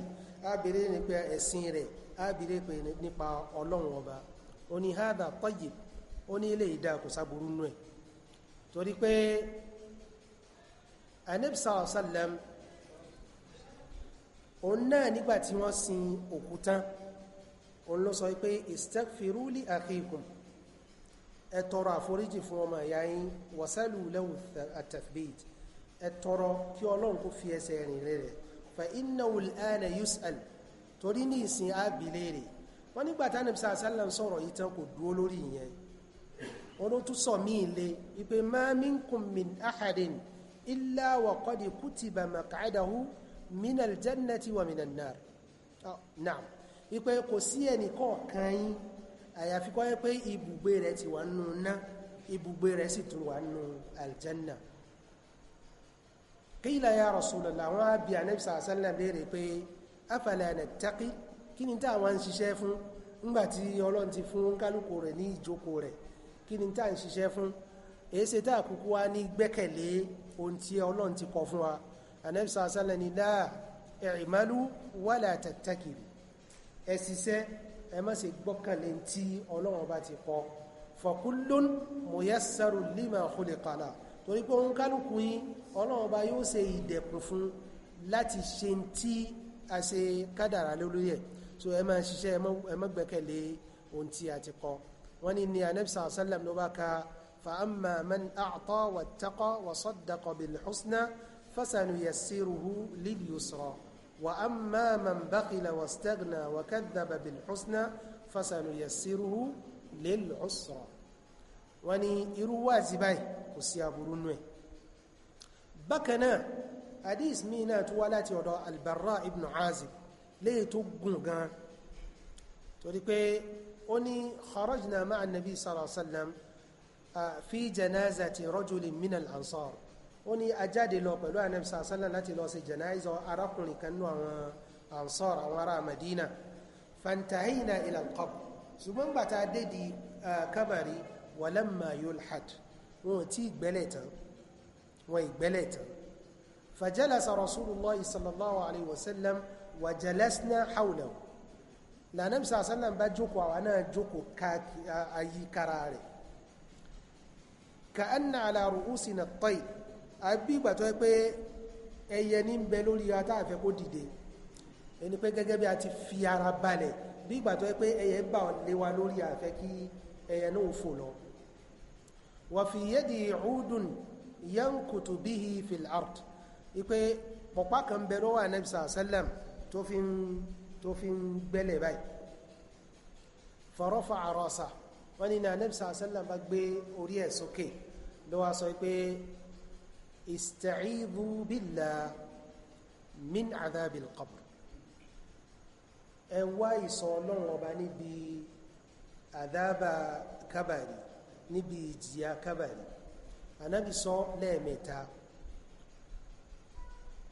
ábìlérè nípa ẹ̀sìn rẹ̀, ábìlérè nípa Ọlọ́run Ọba. Ó ní hadha tayyib, ó ní ilé ìdá, kò sáburú nú ẹ̀, torí pé Ànábì sallam, òun náà nígbàtí wọ́n sin òkú tán, òun ló sọ pé istaghfiru li akhikum, ẹ tọrọ àforíjì fún ọmọ ìyá yín, wasalu lahu at-tathbit, ẹ tọrọ kí Ọlọ́run kó fi ẹsẹ̀ rìn rẹ̀, fa innahu al-ana yus'al, torí ní ìsìn ábìlẹ̀. Wọ́n nígbà tí Ànábì sallam sọ̀rọ̀ yìí tán, kò dúó lórí ìyẹn, wọ́n ló tún sọ míì lé wípé ma minkum min ahadin illa wa qad kutiba maq'adahu min aljannati wa min annar. Naam, wípé kò sí ẹnì kọ̀ọ̀kan yín àyàfi kó jẹ́ pé ibùgbé rẹ̀ ti wà nínú ná, ibùgbé rẹ̀ sì tún wà nínú aljanna. Qila ya Rasulallah, wọ́n á bi Ànábì sallam léèrè pé afala nattaqi, kí ni tá àwọn ń ṣiṣẹ́ fún ńgbàtí Ọlọ́run ti fún kálukú rẹ̀ ní ìjókòó rẹ̀? Kí ni tá ń ṣiṣẹ́ fún? Èéṣe tá àkúkú wá ní gbẹ́kẹ̀lé ohun tí Ọlọ́run ti kọ fún wa? Ànábì sallam ní la, i'malu wala tattakilu, ẹ ṣiṣẹ́, ẹ má ṣe gbọ́kànlé tí Ọlọ́run bá ti kọ. Fa kullun muyassaru lima khuliqa lahu, torí pé òun kálukú yín, Ọlọ́run bá yóò ṣe ìdẹ̀kùn fún láti ṣe tí a ṣe kádàrà lórí ẹ̀. So ẹ máa ṣiṣẹ́, ẹ má gbẹ́kẹ̀lé ohun tí a ti kọ. Wọ́n ní Ànábì sallam ló bá ka fa amma man a'ta wattaqa wa saddaqa bil husna fasanuyassiruhu lil yusra wa amma man bakhila wastaghna wa kadhaba bil husna fasanuyassiruhu lil usra. Wọ́n ní irú wáàzí báyìí, kò sí aburú nú ẹ̀. Bákan náà, hadith mi náà tó wá láti ọ̀dọ̀ Al-Barra ibn Azib, léè tó gùn gan, torí pé ó ní kharajna ma'a nabi sallallahu alaihi wasallam. fi janazati rajulin min al-ansar. Ó ní a jáde lọ pẹ̀lú Ànábì sallam láti lọ sí janaza arákùnrin kan nú àwọn ansar, àwọn ará Madina. Fantahina ila al-qabr, ṣùgbọ́n gbàtà dé di kabari, walamma yulhad, wọn tí ìgbẹ́lẹ̀ tán, wọn ìgbẹ́lẹ̀ tán. Fajalasa Rasulullah sallallahu alaihi wasallam wa jalasna hawlahu. L'Ànábì sallam bá jókòó, àwọn náà jókòó àyíkára rẹ̀. Ka'anna ala ru'usina at-tayr, àbí ìgbà tó pé ẹyẹ ní ń bẹ lórí atáàfẹ́ kó dìde, ẹni pé gẹ́gẹ́ bí a ti fi ara balẹ̀, bí ìgbà tó pé ẹyẹ bà lé wa lórí, àfẹ́ kí ẹyẹ náà fò lọ. Wa fi yadihi 'udun yankutu bihi fil ard, ipe pọ̀pá kan bẹ lọ́wọ́ Ànábì sallam tó fi ń gbẹ́lẹ̀ báyìí. Farafa'a ra'sahu, wọ́n ní Ànábì sallam bá gbé orí ẹ̀ sókè, ló wá sọ pé ista'idhu billah min adhabil qabr, ẹ wá ìṣọ́ Ọlọ́run ọba níbi àdábà kábàrí, níbi ìjìyà kábàrí. Ànábì sọ lẹ́ẹ̀mẹ́ta.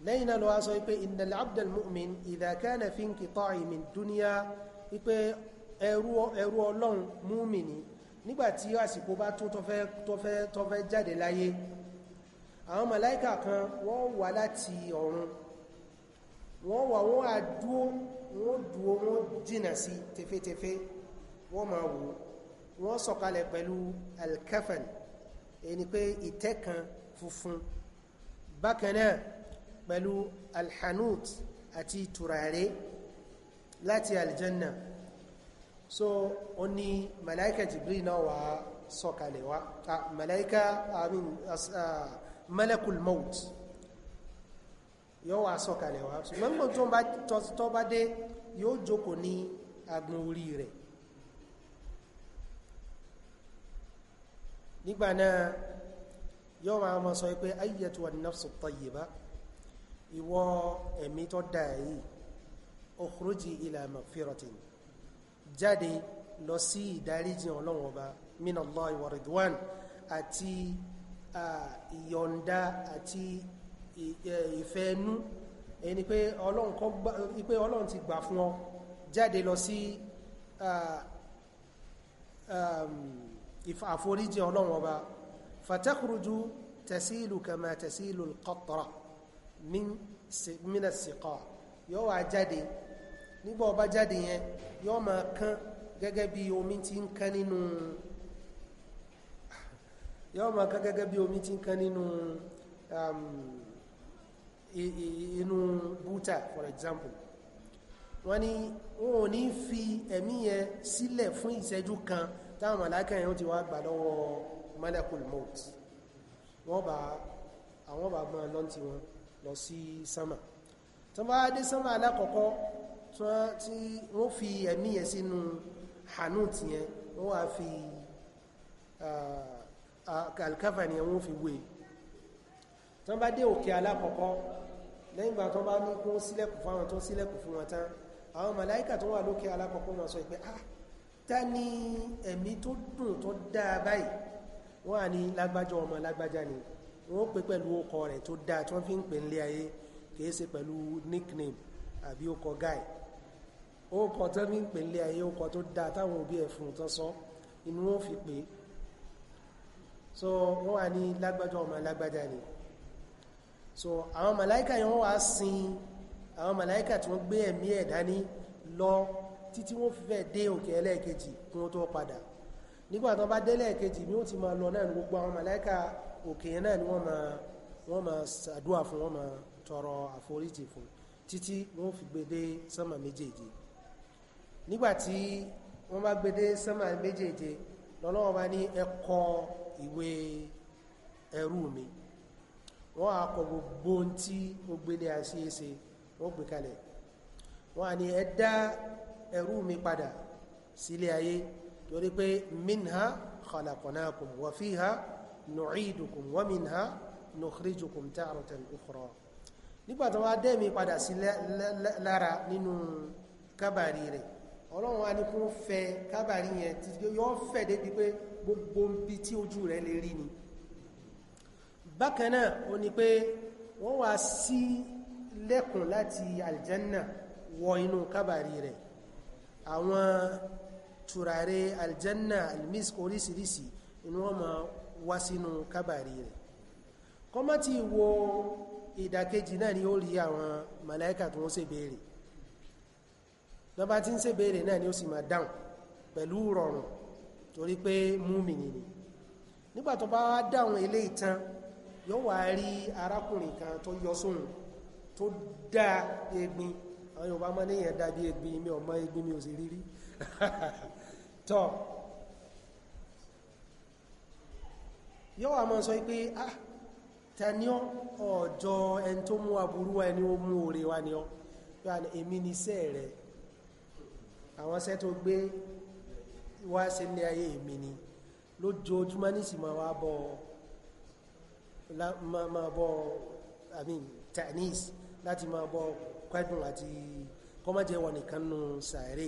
Lẹ́yìn náà ló wá sọ pé innal abdal mu'min idha kana fi inqita'i min dunya, wípé ẹrú Ọlọ́run múmìnì nígbàtí àsìkò bá tó tó fẹ́ jáde láyé, àwọn màláíkà kan wọ́n wá láti ọ̀run, wọ́n wà, wọ́n á dúó, wọ́n dúó, wọ́n jìnà sí tẹfẹ́tẹfẹ́, wọ́n máa wò, wọ́n sọ̀kalẹ̀ pẹ̀lú alkafan, ẹni pé ìtẹ́ kan funfun, bákan náà pẹ̀lú alhanut àti tùràrí láti aljanna. So ó ní màláíkà Jibril náà wà sọ̀kalẹ̀ wá, màláíkà malakul maut yóò wá sọ̀kalẹ̀ wá. Ṣùgbọ́n tó bá dé, yóò jókòó ní agbọn orí rẹ̀. Nígbà náà yóò máa mọ́ sọ pé ayyatuha an-nafsu at-tayyiba, ìwọ ẹ̀mí tó dáa yìí, ukhruji ila magfiratin, jáde lọ sí ìdáríjìn Ọlọ́run Ọba, min Allahi wa ridwan, àti ìyọ̀ǹda àti ìfẹ́ẹnú, ẹni pé Ọlọ́run ti gbà fún ọ, jáde lọ sí àforíjì Ọlọ́run Ọba. Fatakhruju tasilu kama tasilu al-qatra min as-siqa, yóò wá jáde. Nígbà ó bá jáde yẹn, yóò máa kán gẹ́gẹ́ bí omi tí ń kán nínú, yóò máa kán gẹ́gẹ́ bí omi tí ń kán nínú inú bútà, for example. Wọ́n ní wọ́n ò ní fi ẹ̀mí yẹn sílẹ̀ fún ìṣẹ́jú kan táwọn màláíkà yẹn ó ti wá gbà lọ́wọ́ malakul maut. Wọ́n bá àwọn bá gbọ́n lọ́n tí wọn lọ sí sánmà. Tó bá dé sánmà alákọ̀ọ́kọ́, tí wọ́n fi ẹ̀mí yẹn sínú hanut yẹn, wọ́n wá fi alkafa ni wọ́n fi wé. Tó bá dé òkè alákọ̀ọ́kọ́, lẹ́yìn ìgbà tó bá ní kó sílẹ̀kùn fún àwọn tó sílẹ̀kùn fún wọn tán, àwọn màláíkà tó wà lókè alákọ̀ọ́kọ́ wọn sọ pé ah, ta ni ẹ̀mí tó dùn tó dáa báyìí? Wọ́n á ní lágbájá ọmọ lágbájá ni. Wọ́n pè pẹ̀lú ọkọ rẹ̀ tó dáa tí wọ́n fi ń pè nílé ayé, kìí ṣe pẹ̀lú nickname àbí ọkọ guy. Ọkọ tó fi ń pè nílé ayé, ọkọ tó dáa táwọn òbí ẹ̀ fún tán sọ inú wọn fi pè. So wọ́n wà ní lágbájá ọmọ lágbájá ni. So àwọn màláíkà yẹn wọ́n wá sin àwọn màláíkà tí wọ́n gbé ẹ̀mí ẹ̀ dání lọ títí wọ́n fi fẹ́ dé òkè ẹlẹ́ẹ̀kejì kí wọ́n tó padà. Nígbà tó bá délẹ̀ kejì ni ó ti máa lọ náà ní gbogbo àwọn màláíkà òkè yẹn náà ni wọ́n máa ṣàdúà fún, wọ́n máa tọrọ àforíjì fún títí wọ́n fi gbé dé sánmà méjèèje. Nígbàtí wọ́n bá gbé dé sánmà méjèèje, lọ́lọ́wọ́ bá ní ẹ kọ ìwé ẹrú mi. Wọ́n á kọ gbogbo ohun tí ó gbélé àṣeéṣe, wọ́n gbé kalẹ̀. Wọ́n á ní ẹ dá ẹrú mi padà sílé ayé, torí pé minha khalaqnakum wa fiha nu'idukum wa minha nukhrijukum ta'ratan ukhra. Nígbà tó wá dẹ́mi padà sí lára nínú kábàrí rẹ̀, Ọlọ́run wá ní kún fẹ́ kábàrí yẹn tí yóò fẹ́ débi pé gbogbo bí tí ojú rẹ̀ lè rí ni. Bákan náà ó ní pé wọ́n wá sí lẹ́kùn láti aljanna wọ inú kábàrí rẹ̀. Àwọn tùràrí aljanna almisk oríṣiríṣi inú wọn ma wá sínú kábàrí rẹ̀. Kọ́mọ́ tí wo ìdàkejì náà ni ó rí àwọn màláíkà tó wọ́n ṣe béèrè. Lọ́bá tí ń ṣe béèrè náà ni ó sì máa dáhùn pẹ̀lú rọrùn torí pé múmìnì ni. Nígbà tó bá dáhùn ilé ìtàn, yóò wá rí arákùnrin kan tó yọ sóhun tó dá egbin. Àwọn Yorùbá mọ́ níyàn dá bí egbin, mi ò mọ̀ egbin, mi ò sì rírí tọ́. Yóò wá máa sọ pé, ah, ta ni ọ́? Ọjọ́ ẹni tó mú aburú wa ẹni ó mú oore wa ni ọ́. Èmi ni iṣẹ́ rẹ̀, àwọn iṣẹ́ tó gbé wá sí ilé ayé, èmi ni lójoojúmọ́ ní sì máa wá bọ́, máa bọ́, I mean tanis, láti máa bọ́ kẹ́dùn àti kọ́mọ́jẹ́ wọn nìkan nù sàárè.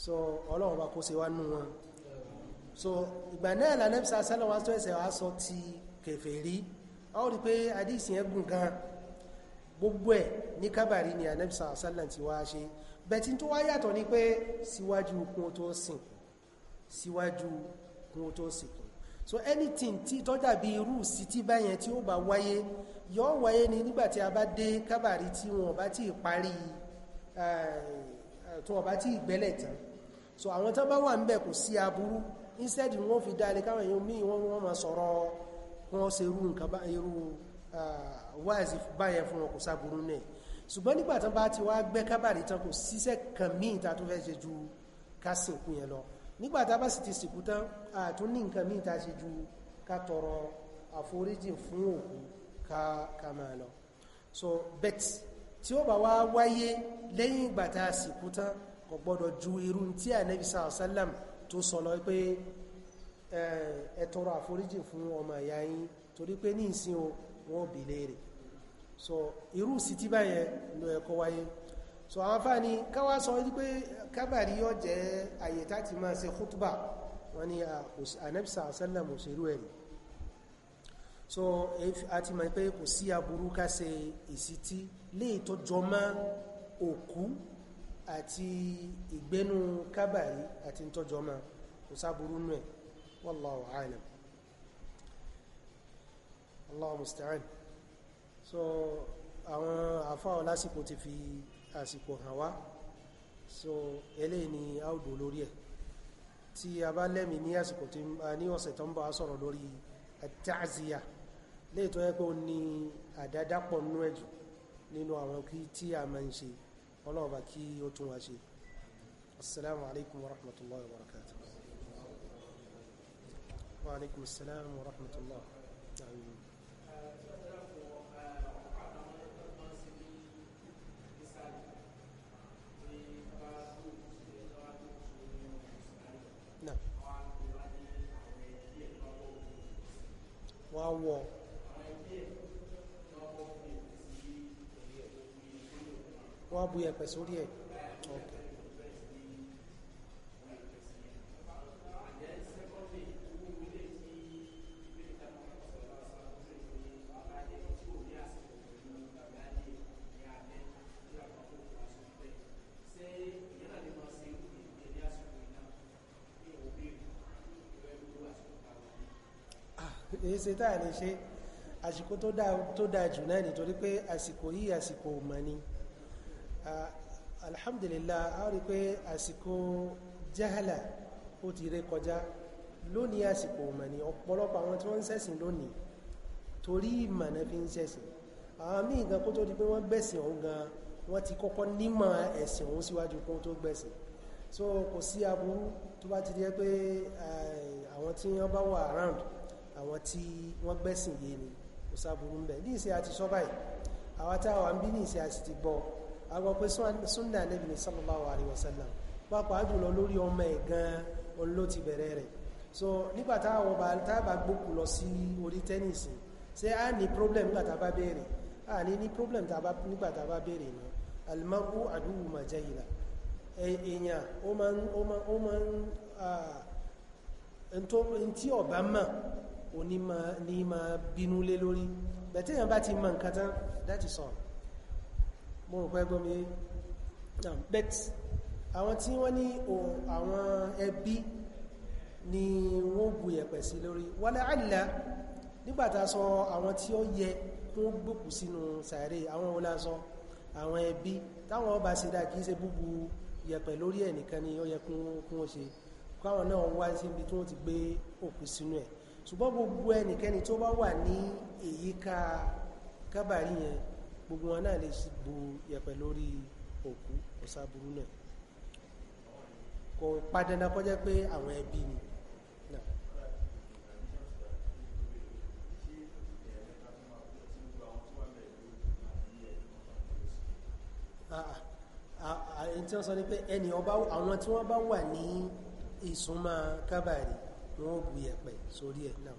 So Ọlọ́run bá kó ṣe wá nù wọn. So ìgbà náà l'Ànábì sálọ́ wá tó ẹsẹ̀ wá sọ ti kèfèrí. A ó rí pé àdísì yẹn gùn gan. Gbogbo ẹ̀ ní kábàrí ni Ànábì sálọ́ ti wá ṣe bẹ̀tí. Tó wá yàtọ̀ ní pé síwájú kún tó sìn, síwájú kún tó sìnkú. So anything tí tó dàbí irú sí tí báyẹn tí ó bá wáyé, yóò wáyé ní nígbàtí a bá dé kábàrí tí wọn bá tí parí, tí wọ́n bá tí ìgbẹ́lẹ̀ tán. So àwọn tán bá wà ń bẹ̀, kò sí aburú. Instead, wọ́n fi dáre káwọn èèyàn míì wọ́n máa sọ̀rọ̀, wọ́n ṣe irú nǹkan irú wáàzì báyẹn fún wọn, kò sáburú náà. Ṣùgbọ́n nígbà tán bá ti wá gbẹ́ kábàrí tán, kò síṣẹ́ kan míì ta tó fẹ́ ṣe ju ká sìnkú yẹn lọ. Nígbà tá bá sì ti sìnkú tán, àtún ní nǹkan míì ta ṣe ju ká tọrọ àforíjì fún òkú, ká máa lọ. So bet tí ó bá wá wáyé lẹ́yìn ìgbà tá a sìnkú tán, kò gbọ́dọ̀ ju irú tí Ànábì sàlám tó sọ lọ pé ẹ tọrọ àforíjì fún ọmọ ìyá yín, torí pé ní ìsìn o, wọ́n bi léèrè. So irú sí tí báyẹn ló ẹ̀kọ́ wáyé. So àwọn afáàní káwá sọ wípé kábàrí yóò jẹ́ àyè táti máa ṣe khutba, wọ́n ní Ànábì sàlám òṣèrú ẹ̀rí. So a ti mọ̀ pé kò sí aburú ká ṣe ìsítí léè tó jọ mọ́ òkú àti ìgbénú kábàrí àti tọ́jọ́ mọ́, kò sáburú nù ẹ̀. Wallahu a'lam, Allahu musta'an. So àwọn àfáà lásìkò ti fi àsìkò hàn wá. So eléyìí ni a ó dò lórí ẹ̀. Tí a bá lẹ́mì ní àsìkò tí ní ọ̀sẹ̀ tó ń bọ̀, á sọ̀rọ̀ lórí at-ta'ziya, léè tó yẹ pé ó ní àdádápọ̀ nínú ẹ̀jù nínú àwọn kí tí a máa ń ṣe. Ọlọ́ọ̀bá kí ó tún wá ṣe. Assalamu alaikum wa rahmatullahi wa barakatuh. Wa alaikum assalam wa rahmatullahi. Náà wọ́n wọ́ wọ́n bu yẹ̀pẹ̀ sórí ẹ̀. Okay. Èyí ṣe táà lè ṣe, àsìkò tó dáa jù náà, nítorí pé àsìkò yìí, àsìkò mọ̀ ni. Alhamdulillah, a rí pé àsìkò jahala ó ti ré kọjá lónìí. Àsìkò mọ̀ ni. Ọ̀pọ̀lọpọ̀ àwọn tí wọ́n ń ṣẹ̀sìn lónìí, torí ìmọ̀ náà fi ń ṣẹ̀sìn. Àwọn míì gan, kó tó di pé wọ́n gbẹ̀sìn ọ̀hún gan, wọ́n ti kọ́kọ́ nímọ̀ ẹ̀sìn ọ̀hún síwájú kó tó gbẹ̀sìn. So kò sí aburú tó bá ti di pé àwọn tí wọ́n bá wà around, àwọn tí wọ́n gbẹ̀sìn yé ni, kò sáburú ń bẹ̀. Ní ìsìn àti sọ báyìí, àwọn táwà ń bí ní ìsìn àti ti gbọ́, agbọ́ pé súnnà Ànábì ní sallallahu alaihi wasallam, pàápàá jùlọ lórí ọmọ ẹ̀ gan ló ti bẹ̀rẹ̀ rẹ̀. So nígbà táwọn bá tábà gbókù lọ sí orí tẹ́nìsì, ṣé a ní problem nígbà tá bá béèrè? A ní ní problem nígbà tá bá béèrè náà. Al-mar'u aduwwu ma jahila. Èèyàn ó máa ń Ẹn tí ọba mọ̀ òní ní ma bínú lé lórí. Bẹ̀tẹ̀ èèyàn bá ti mọ̀ nǹkan tán, that is all. Mo rò pé gbọ́mi bet àwọn tí wọ́n ní àwọn ẹbí ni wọ́n bu yẹ̀pẹ̀ sí lórí. Wala alla nígbàtà sọ àwọn tí ó yẹ kún gbòkú sínú sàárè, àwọn olásọ àwọn ẹbí táwọn ọba ṣe dá, kìí ṣe búbu yẹ̀pẹ̀ lórí ẹ̀ nìkan ni ó yẹ kún ó ṣe, káwọn náà wá síbi tí wọ́n ti gbé òkú sínú ẹ̀. Ṣùgbọ́n gbogbo ẹnikẹ́ni tó bá wà ní èyíká kábàrí yẹn, gbogbo wọn náà lè bu yẹ̀pẹ̀ lórí òkú, kò sáburú náà, kò padànà kó jẹ́ pé àwọn ẹbí ni. Ẹni tí wọ́n sọ ní pé ẹni ọba àwọn tí wọ́n bá wà ní ìsúnmọ́ kábàrí, wọ́n bu yẹ̀pẹ̀ sórí ẹ̀ náà.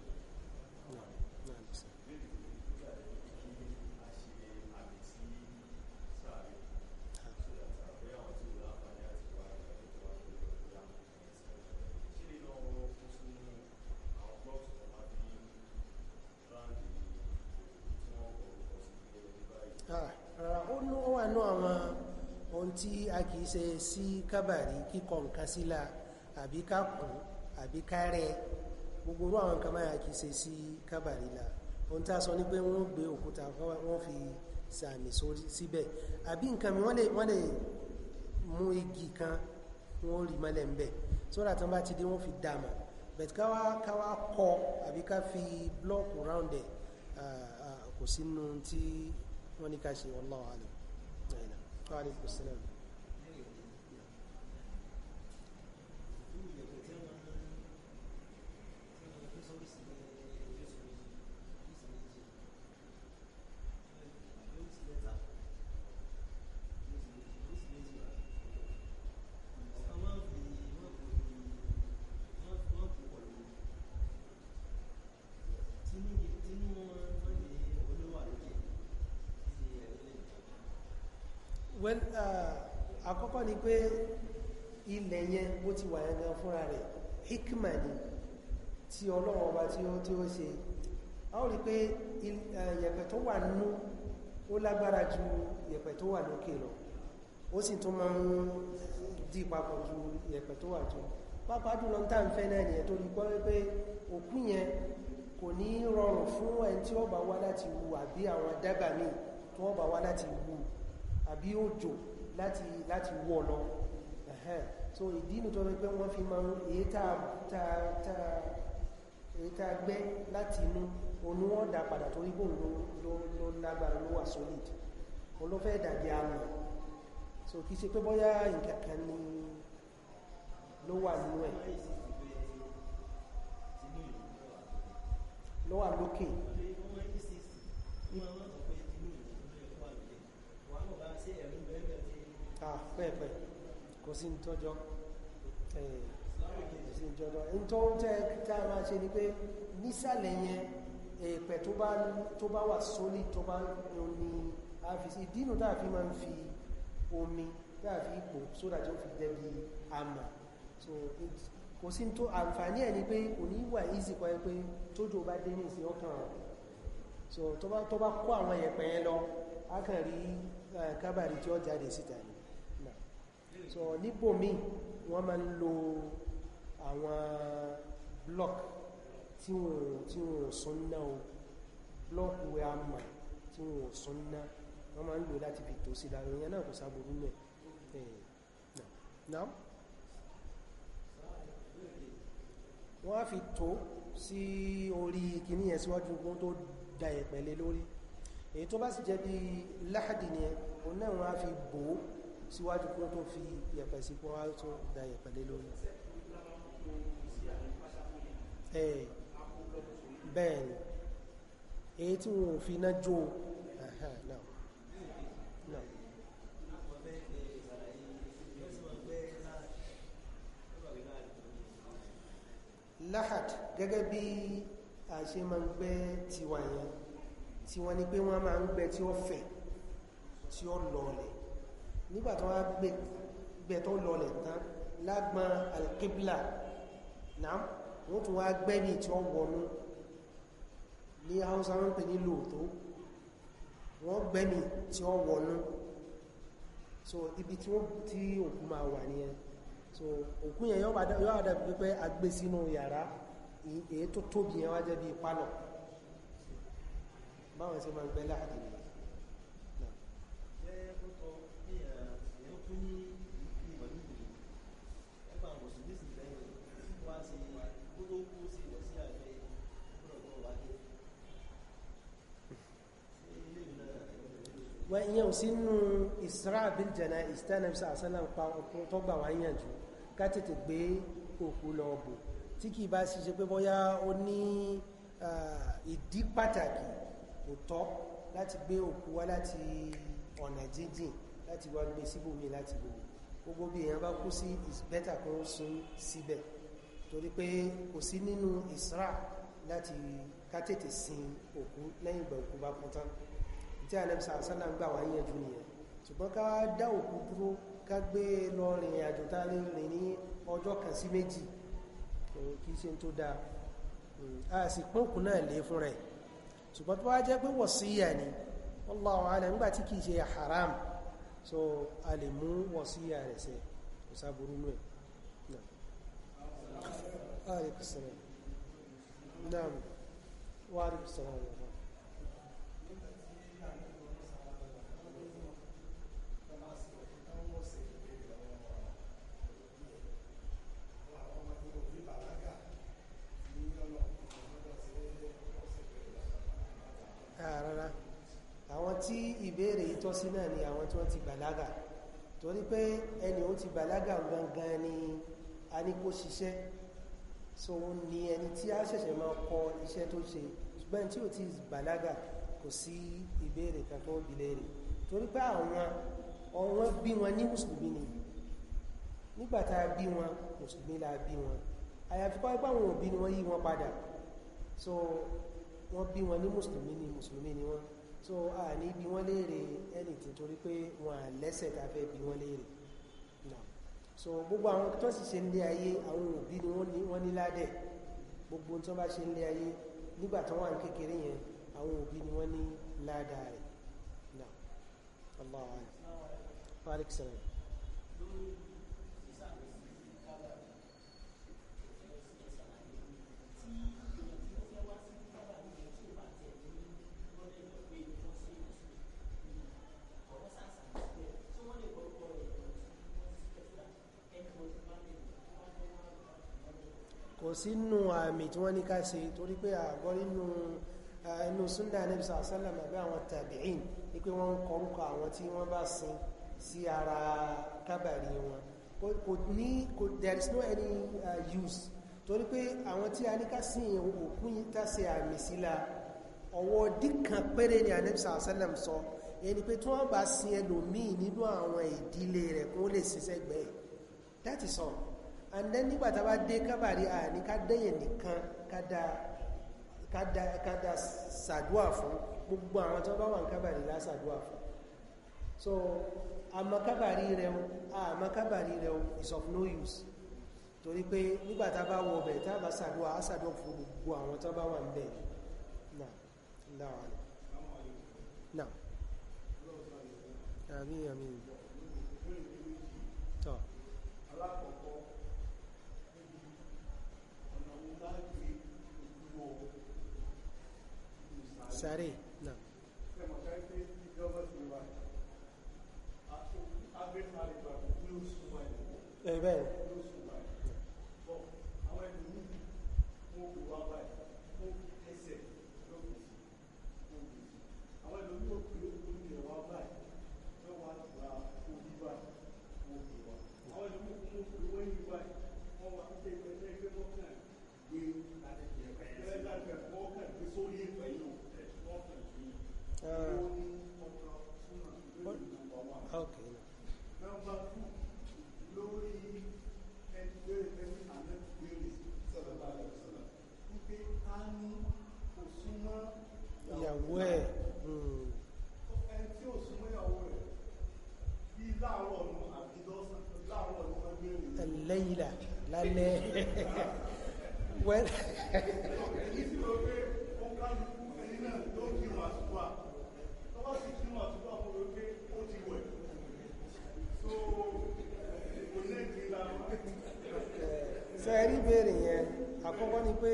Ó wà ní àwọn ohun tí a kìí ṣe sí kábàrí, kíkọ nǹkan sílá àbí ká kùn àbí ká rẹ, gbogbo orú àwọn nǹkan máa kìí ṣe sí kábàrí la. Ohun tí a sọ ní pé wọ́n gbé òkúta, wọ́n fi sàmì síbẹ̀ àbí nǹkan mi, wọ́n lè mú igi kan, wọ́n rí mọ́lẹ̀ ń bẹ̀ sódà tán bá ti dé wọ́n fi dàmà. But káwá kọ àbí ká fi blọ́ọ̀kù round ẹ̀, kò sínú tí wọ́n ní ká ṣe. Wallahu alam. Wa alaykum assalam. Well, àkọ́kọ́ ni pé ilẹ̀ yẹn bó ti wà yẹn gan fúnra rẹ̀, hikma ni tí Ọlọ́run ọba tí ó ṣe. A ó rí pé yẹ̀pẹ̀ tó wà nínú ó lágbára ju yẹ̀pẹ̀ tó wà lókè lọ, ó sì tún máa ń dí papọ̀ ju yẹ̀pẹ̀ tó wà jù. Pápá jùlọ ń tà ń fẹ́ náà nìyẹn, tó rí pé òkú yẹn kò ní rọrùn fún ẹni tí ó bá wá láti wù, àbí àwọn dábàá míì tí wọ́n bá wá láti wù, àbí òjò láti wọ́ lọ. So ìdí inú tó rí pé wọ́n fi máa ń èyí tá gbẹ́ láti inú òun wọ́n dá padà, torí bóun ló lágbára, ló wà solid, òun ló fẹ́ dàbí àmì. So kìí ṣe pé bóyá nǹkan kan ni ló wà nínú ẹ̀ ló wà lókè. Ah, pẹ́ẹ̀pẹ́, kò sí tọ́jọ́, kò sí tọ́jọ́. N tó tẹ́ tá a máa ṣe ni pé nísàlẹ̀ yẹn, èèpẹ̀ tó bá wà solid, tó bá ní àfisí ìdínú tá a fi máa ń fi omi tá a fi pò sódà tí ó fi dẹ́bi àmà. So kò sí tó àǹfààní ẹ̀ ni pé kò ní wà easy kọ́ ẹ pé tójò bá dé ní ìsìn ọkàn. So tó bá kó àwọn yẹ̀pẹ̀ yẹn lọ, a kàn rí kábàrí tí ó jáde síta ni. So níbòmí wọ́n máa ń lo àwọn block tí wọ́n sún náà o, block wẹ́ àmà tí wọ́n sún náà, wọ́n máa ń lò láti fi tò sí lára ìyẹn náà, kò sáburú mẹ́ náà. Wọ́n á fi tó sí orí kìíní yẹn síwájú kún tó da ẹ̀pẹ̀ lé lórí. Èyí tó bá sì jẹ́ bí láhàdì ni, òun náà wọ́n á fi bò ó síwájú kún tó fi yẹ̀pẹ̀ sí, kún á tó da yẹ̀pẹ̀ lé lórí. Bẹ́ẹ̀ ni èyí tí wọn ò fi iná jó. Náà náà. Wọ́n fẹ́ kẹ́ ṣàlàyé bí wọ́n sì máa gbẹ́ láàdì. Lahad, gẹ́gẹ́ bí a ṣe máa ń gbẹ́ tiwa yẹn, tí wọ́n ní pé wọ́n máa ń gbẹ́ tí ó fẹ̀, tí ó lọlẹ̀. Nígbà tó wá gbẹ́ tó lọlẹ̀ tán lágbọn alqibla náà. Wọ́n tún wá gbẹ́mì tí ó wọnú, ní Haúsá wọ́n pè ní lóòtó, wọ́n gbẹ́mì tí ó wọnú. So ibi tí òkú máa wà ní ẹ. So òkú yẹn yóò dàbí pé a gbé sínú yàrá èyí tó tóbi yẹn wá jẹ́ bí pálọ̀. Báwọn ṣe máa gbẹ́ láàdì nìyẹn. Wọ́n ìyẹn ò sínú Isra bil janaiz tánàbí sàásánà pa ọkùn tó gbà wá yànjú ká tètè gbé òkú lọ bò, tí kìí bá sì ṣe pé bóyá ó ní ìdí pàtàkì, kò tọ́ láti gbé òkú wá láti ọ̀nà jíjìn láti wá gbé síbòmí láti bò. Gbogbo bí èèyàn bá kú sí is better kó sún síbẹ̀, torí pé kò sí nínú Isra láti ká tètè sin òkú lẹ́yìn ìgbà òkú bá kú tán, tí Ànábì sàásánà ń gbà wá yànjú nìyẹn. Ṣùgbọ́n ká dá òkú dúró, ká gbé lọ rìn àjò tá lè rìn ní ọjọ́ kan sí méjì, kìí ṣe tó dáa. A sì pọ́n òkú náà lé fún rẹ̀. Ṣùgbọ́n tó wá jẹ́ pé wọ̀síyà ni, wallahu a'lam, nígbà tí kìí ṣe haram, so a lè mú wọ̀síyà rẹ̀ ṣẹ, kò sáburú nù ẹ̀. Naam. Wa alaikum salam. Rárá, àwọn tí ìbéèrè yìí tọ́ sí náà ni àwọn tí wọ́n ti bàlágà, torí pé ẹni ó ti bàlágà gangan ni a ní kó ṣiṣẹ́. So ní ẹni tí a ṣẹ̀ṣẹ̀ máa kọ iṣẹ́ tó ṣe. Ṣùgbọ́n tí ó ti bàlágà, kò sí ìbéèrè kankan bi léèrè, torí pé àwọn ọ̀wọ́n bí wọn ní mùsùlùmí ni. Nígbàtà bí wọn, mùsùlùmí la bí wọn, àyàfi kọ́ ipá àwọn òbí ni wọ́n yí wọn padà. So wọ́n bí wọn ní mùsùlùmí ni, mùsùlùmí ni wọ́n. So a ní bí wọ́n léèrè anything, torí pé wọ́n à lẹ́sẹ̀ tá fẹ́ bí wọ́n léèrè náà. So gbogbo àwọn tó sì ṣe nílé ayé, àwọn òbí ni wọ́n ní ládẹ̀. Gbogbo tó bá ṣe nílé ayé nígbà tó wà ní kékeré yẹn, àwọn òbí ni wọ́n ní ládàá rẹ̀ náà. Allahu a'lam. Wa alaikum salam. Kò sínú àmì tí wọ́n ní ká ṣe, torí pé àgọ́ nínú inú súnnà Ànábì sallam àbí àwọn tàbíìn ní pé wọ́n ń kọrúkọ àwọn tí wọ́n bá sin sí ara kábàrí wọn. Kò ní kò, there is no any use, torí pé àwọn tí a ní ká sin òkú tá ṣe àmì síla, ọwọ́ díkan péré ni Ànábì sallam sọ, ẹni pé tí wọ́n bá sin ẹlòmíì nínú àwọn ìdílé rẹ̀ kó lè ṣiṣẹ́ gbẹ̀. That is all. And then nígbà tá bá dé kábàrí, à ní ká dẹ́yẹ̀ nìkan ká dá sàdúà fún gbogbo àwọn tó bá wà ní kábàrí lásàdúà fún. So àmọ́ kábàrí rẹ̀, àmọ́ kábàrí rẹ̀ is of no use, torí pé nígbà tá bá wọ ọbẹ̀ tá bá sàdúà, á sàdúà fún gbogbo àwọn tó bá wà ń bẹ̀ náà. Náà náà, àmín àmín. Tọ́. Alákọ̀ọ́kọ́, níbi ọ̀nà wo láti wọ sáré náà? Sẹ́mọ̀ ká pé ní gọ́ọ̀mẹ̀ntì wa, agbésáré gbà ní oṣù báyìí. Ẹ bẹ́ẹ̀. Ní oṣù báyìí bọ̀, àwọn ẹlòmíì wọ́n kò wá báyìí, wọ́n fi ẹsẹ̀ lókè sí, wọ́n kò sí. Àwọn ẹlòmíì ò pé orí rẹ̀ wá báyìí, wọ́n wá gba orí báyìí, wọ́n kò wá. Àwọn ẹlòmíì wọ́n fi wọ́n yí báyìí, wọ́n wá pé ẹgbẹ́ ẹgbẹ́ wọ́n kàn gbé wọ́n kàn gbé sórí ẹ̀fẹ̀ yìí, wọ́n kàn gbé. Ó ní ọ̀nà súnà lórí number one. Number two, lórí ẹni bèrè ẹni àná bèrè sọ̀rọ̀ bá lọ sọ̀rọ̀ wípé a ní kò súnmọ́ ìyàwó ẹ̀. Ẹni tí ò súnmọ́ ìyàwó rẹ̀ bí láàárọ̀ ọ̀nà àbí lọ́sàn láàárọ̀ ọ̀nà wọ́n bèrè. Al-layla, lálẹ́. Well, ṣe rí béèrè yẹn, àkọ́kọ́ ni pé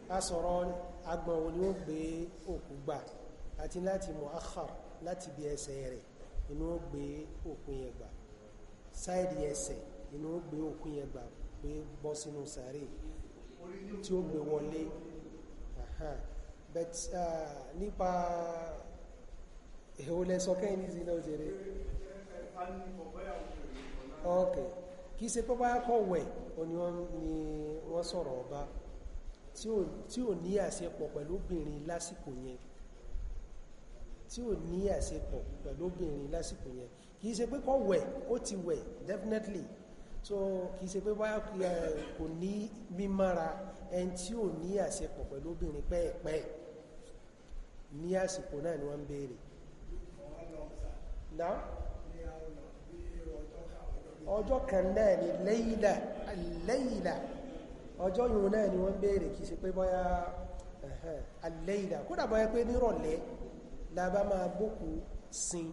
a sọ̀rọ̀ agbọ̀n wo ni ó gbé òkú gbà àti láti mu'akhkhar, láti bí ẹsẹ̀ rẹ̀ inú ó gbé òkú yẹn gbà, sáìdì ẹsẹ̀ inú ó gbé òkú yẹn gbà pé bọ́ sínú sàárè tí ó gbé wọlé. But nípa èwo lẹ sọ kẹ́yìn ní ìsinmi òjèrè? Ok, kìí ṣe pé bá kọ̀ wẹ̀ ni wọ́n sọ̀rọ̀ ọba tí ò ní àṣepọ̀ pẹ̀lú obìnrin lásìkò yẹn, tí ò ní àṣepọ̀ pẹ̀lú obìnrin lásìkò yẹn, kìí ṣe pé kọ̀ wẹ̀, ó ti wẹ̀ definitely. So kìí ṣe pé bá kò ní mímára ẹni tí ò ní àṣepọ̀ pẹ̀lú obìnrin pẹ́ẹ̀pẹ́ ní àsìkò náà ni wọ́n ń béèrè. Náà ọjọ́ kan náà ni lẹ́yìnlá lẹ́yìnlá ọjọ́ yìí náà ni wọ́n béèrè, kìí ṣe pé bọ́yá alẹ́yìnlá, kódà bọ́yá pé nírọ̀lẹ́ la bá máa gbókù sin,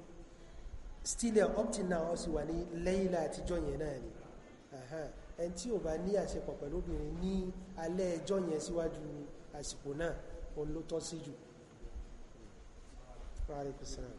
still up till now ó sì wà ní lẹ́yìnlá àtijọ́ yẹn náà ni. Ẹn tí ò bá ní àṣepọ̀ pẹ̀lú obìnrin ní alẹ́ ẹjọ́ yẹn síwájú àsìkò náà, òun ló tọ́ sí jù. Wa alaikum salam.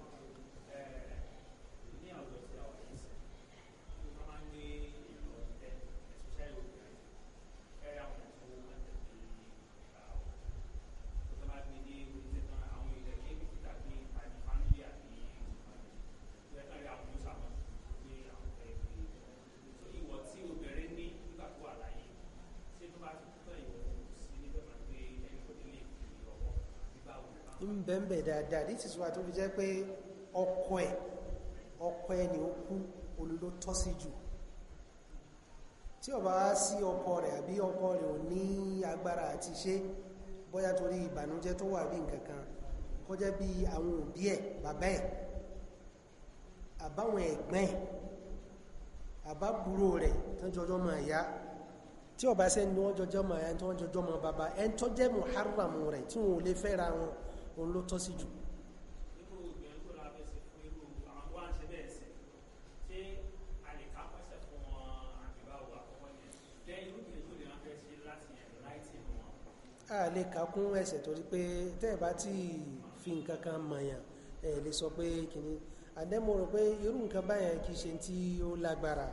Bẹ̀m̀bẹ̀ dáadáa, this is why tó fi jẹ́ pé ọkọ ẹ̀, ọkọ ẹ̀ ni ó kú olùló tọ́ sí jù. Tí ó bá sí ọkọ rẹ̀ àbí ọkọ rẹ̀ ò ní agbára àti ṣe, bóyá torí ìbànújẹ́ tó wà bí nǹkankan, kó jẹ́ bí àwọn òbí ẹ̀, bàbá ẹ̀, àbáwọn ẹ̀gbọ́n ẹ̀, àbábúrò rẹ̀ tán jọjọ́ mọ̀ ẹ̀yá, tí ó bá sẹ́ni wọ́n jọjọ́ mọ̀ ẹ̀yá tí wọ́n jọjọ́ mọ̀ bàbá, ẹn tó jẹ́ muharramu rẹ̀ tí wọ́n ò lè fẹ́ra wọn, òun ló tọ́ sí jù. A lè kàkún ẹsẹ̀ torí pé tẹ́ẹ̀ bá tí fi nǹkan kan mọ̀yàn, ẹ lè sọ pé kìíní. Àdẹ́mọ̀ rò pé irú nǹkan báyẹn kìí ṣe tí ó lágbára,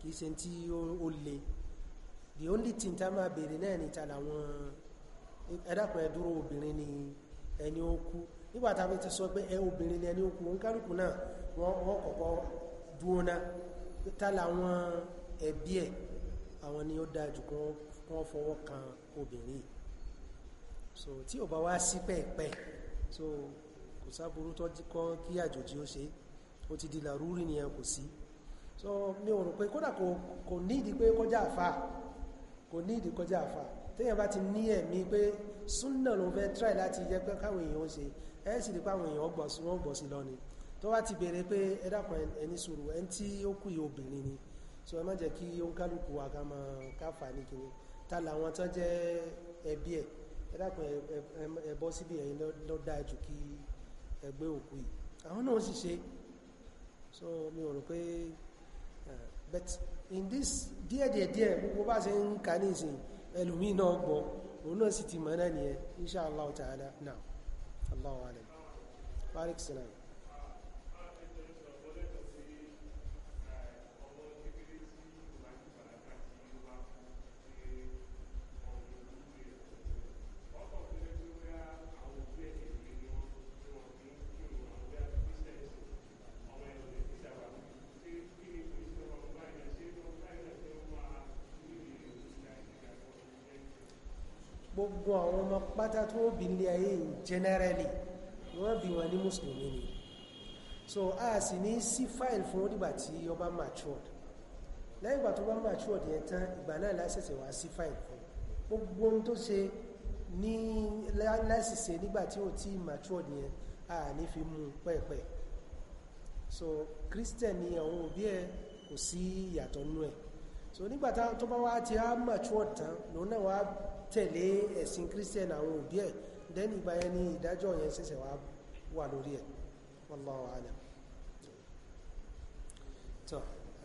kìí ṣe tí ó le. The only thing tá máa bèèrè náà ni ta làwọn ẹ̀dàkùn ẹ̀dúró obìnrin ni ẹni ó kú. Nígbà tá ti sọ pé ẹ obìnrin ni ẹni ó kú, oníkálùkù náà wọ́n kọ́kọ́ dúó ná ta làwọn ẹbí ẹ̀, àwọn ni ó dájú kí wọ́n fọwọ́ kan obìnrin. So tí ò bá wá sí pẹ́ẹ̀pẹ́, so kò sáburú tó kọ́ kí àjòjì ó ṣe, ó ti di làrúrí ni ẹ kò sí. So mi ò rò pé kódà kò ní ìdí pé kọjá àfà, kò ní ìdí kọjá àfà. Téèyàn bá ti ní ẹ̀mí pé súnnà ló fẹ́ try láti jẹ́ pé káwọn èèyàn ṣe, ẹ sì rí páwọn èèyàn wọ́n gbọ́ sí lọ ni. Tó wá ti bèèrè pé ẹ dákun ẹni sùúrù, ẹni tí ó kú yìí obìnrin ni, so ẹ má jẹ́ kí ó ń kálukú wa ká máa káfà ní kíní, ta làwọn tán jẹ́ ẹbí ẹ̀, ẹ dákun ẹ bọ́ síbi ẹ̀yin ló dáa jù kí ẹ gbé òkú yìí, àwọn náà sì ṣe. So mi ò rò pé but in this díẹ̀díẹ̀ gbogbo bá ṣe ń kà ní ìsìn ẹlòmíì náà gbọ́, òun náà sì ti mọ̀ náà nìyẹn, insha Allah ta'ala. Now Allahu alam. Barik salam. Gbogbo àwọn ọmọ pátá tó bí ilé ayé generally wọ́n bí wọn ní mùsùlùmí ni. So a sì ní sí file fún nígbà tí ó bá matured. Lẹ́yìn ìgbà tó bá matured yẹn tán, ìgbà náà lásẹ̀sẹ̀ wá sí file fún gbogbo ohun tó ṣe ní lásìsẹ̀ nígbà tí ó ti matured yẹn, a ní fi mú pẹ́ẹ̀pẹ́. So Christian ni àwọn òbí ẹ, kò sí ìyàtọ̀ nú ẹ̀. So nígbàtá tó bá wá ti á mature tán, lòun náà wá tẹ̀lé ẹ̀sìn Christian àwọn òbí ẹ̀, then ìgbà yẹn ni ìdájọ́ yẹn ṣẹ̀ṣẹ̀ wá wà lórí ẹ̀. Wallahu alam. Tó,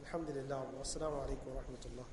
alhamdulillah, wassalamu alaikum wa rahmatullah.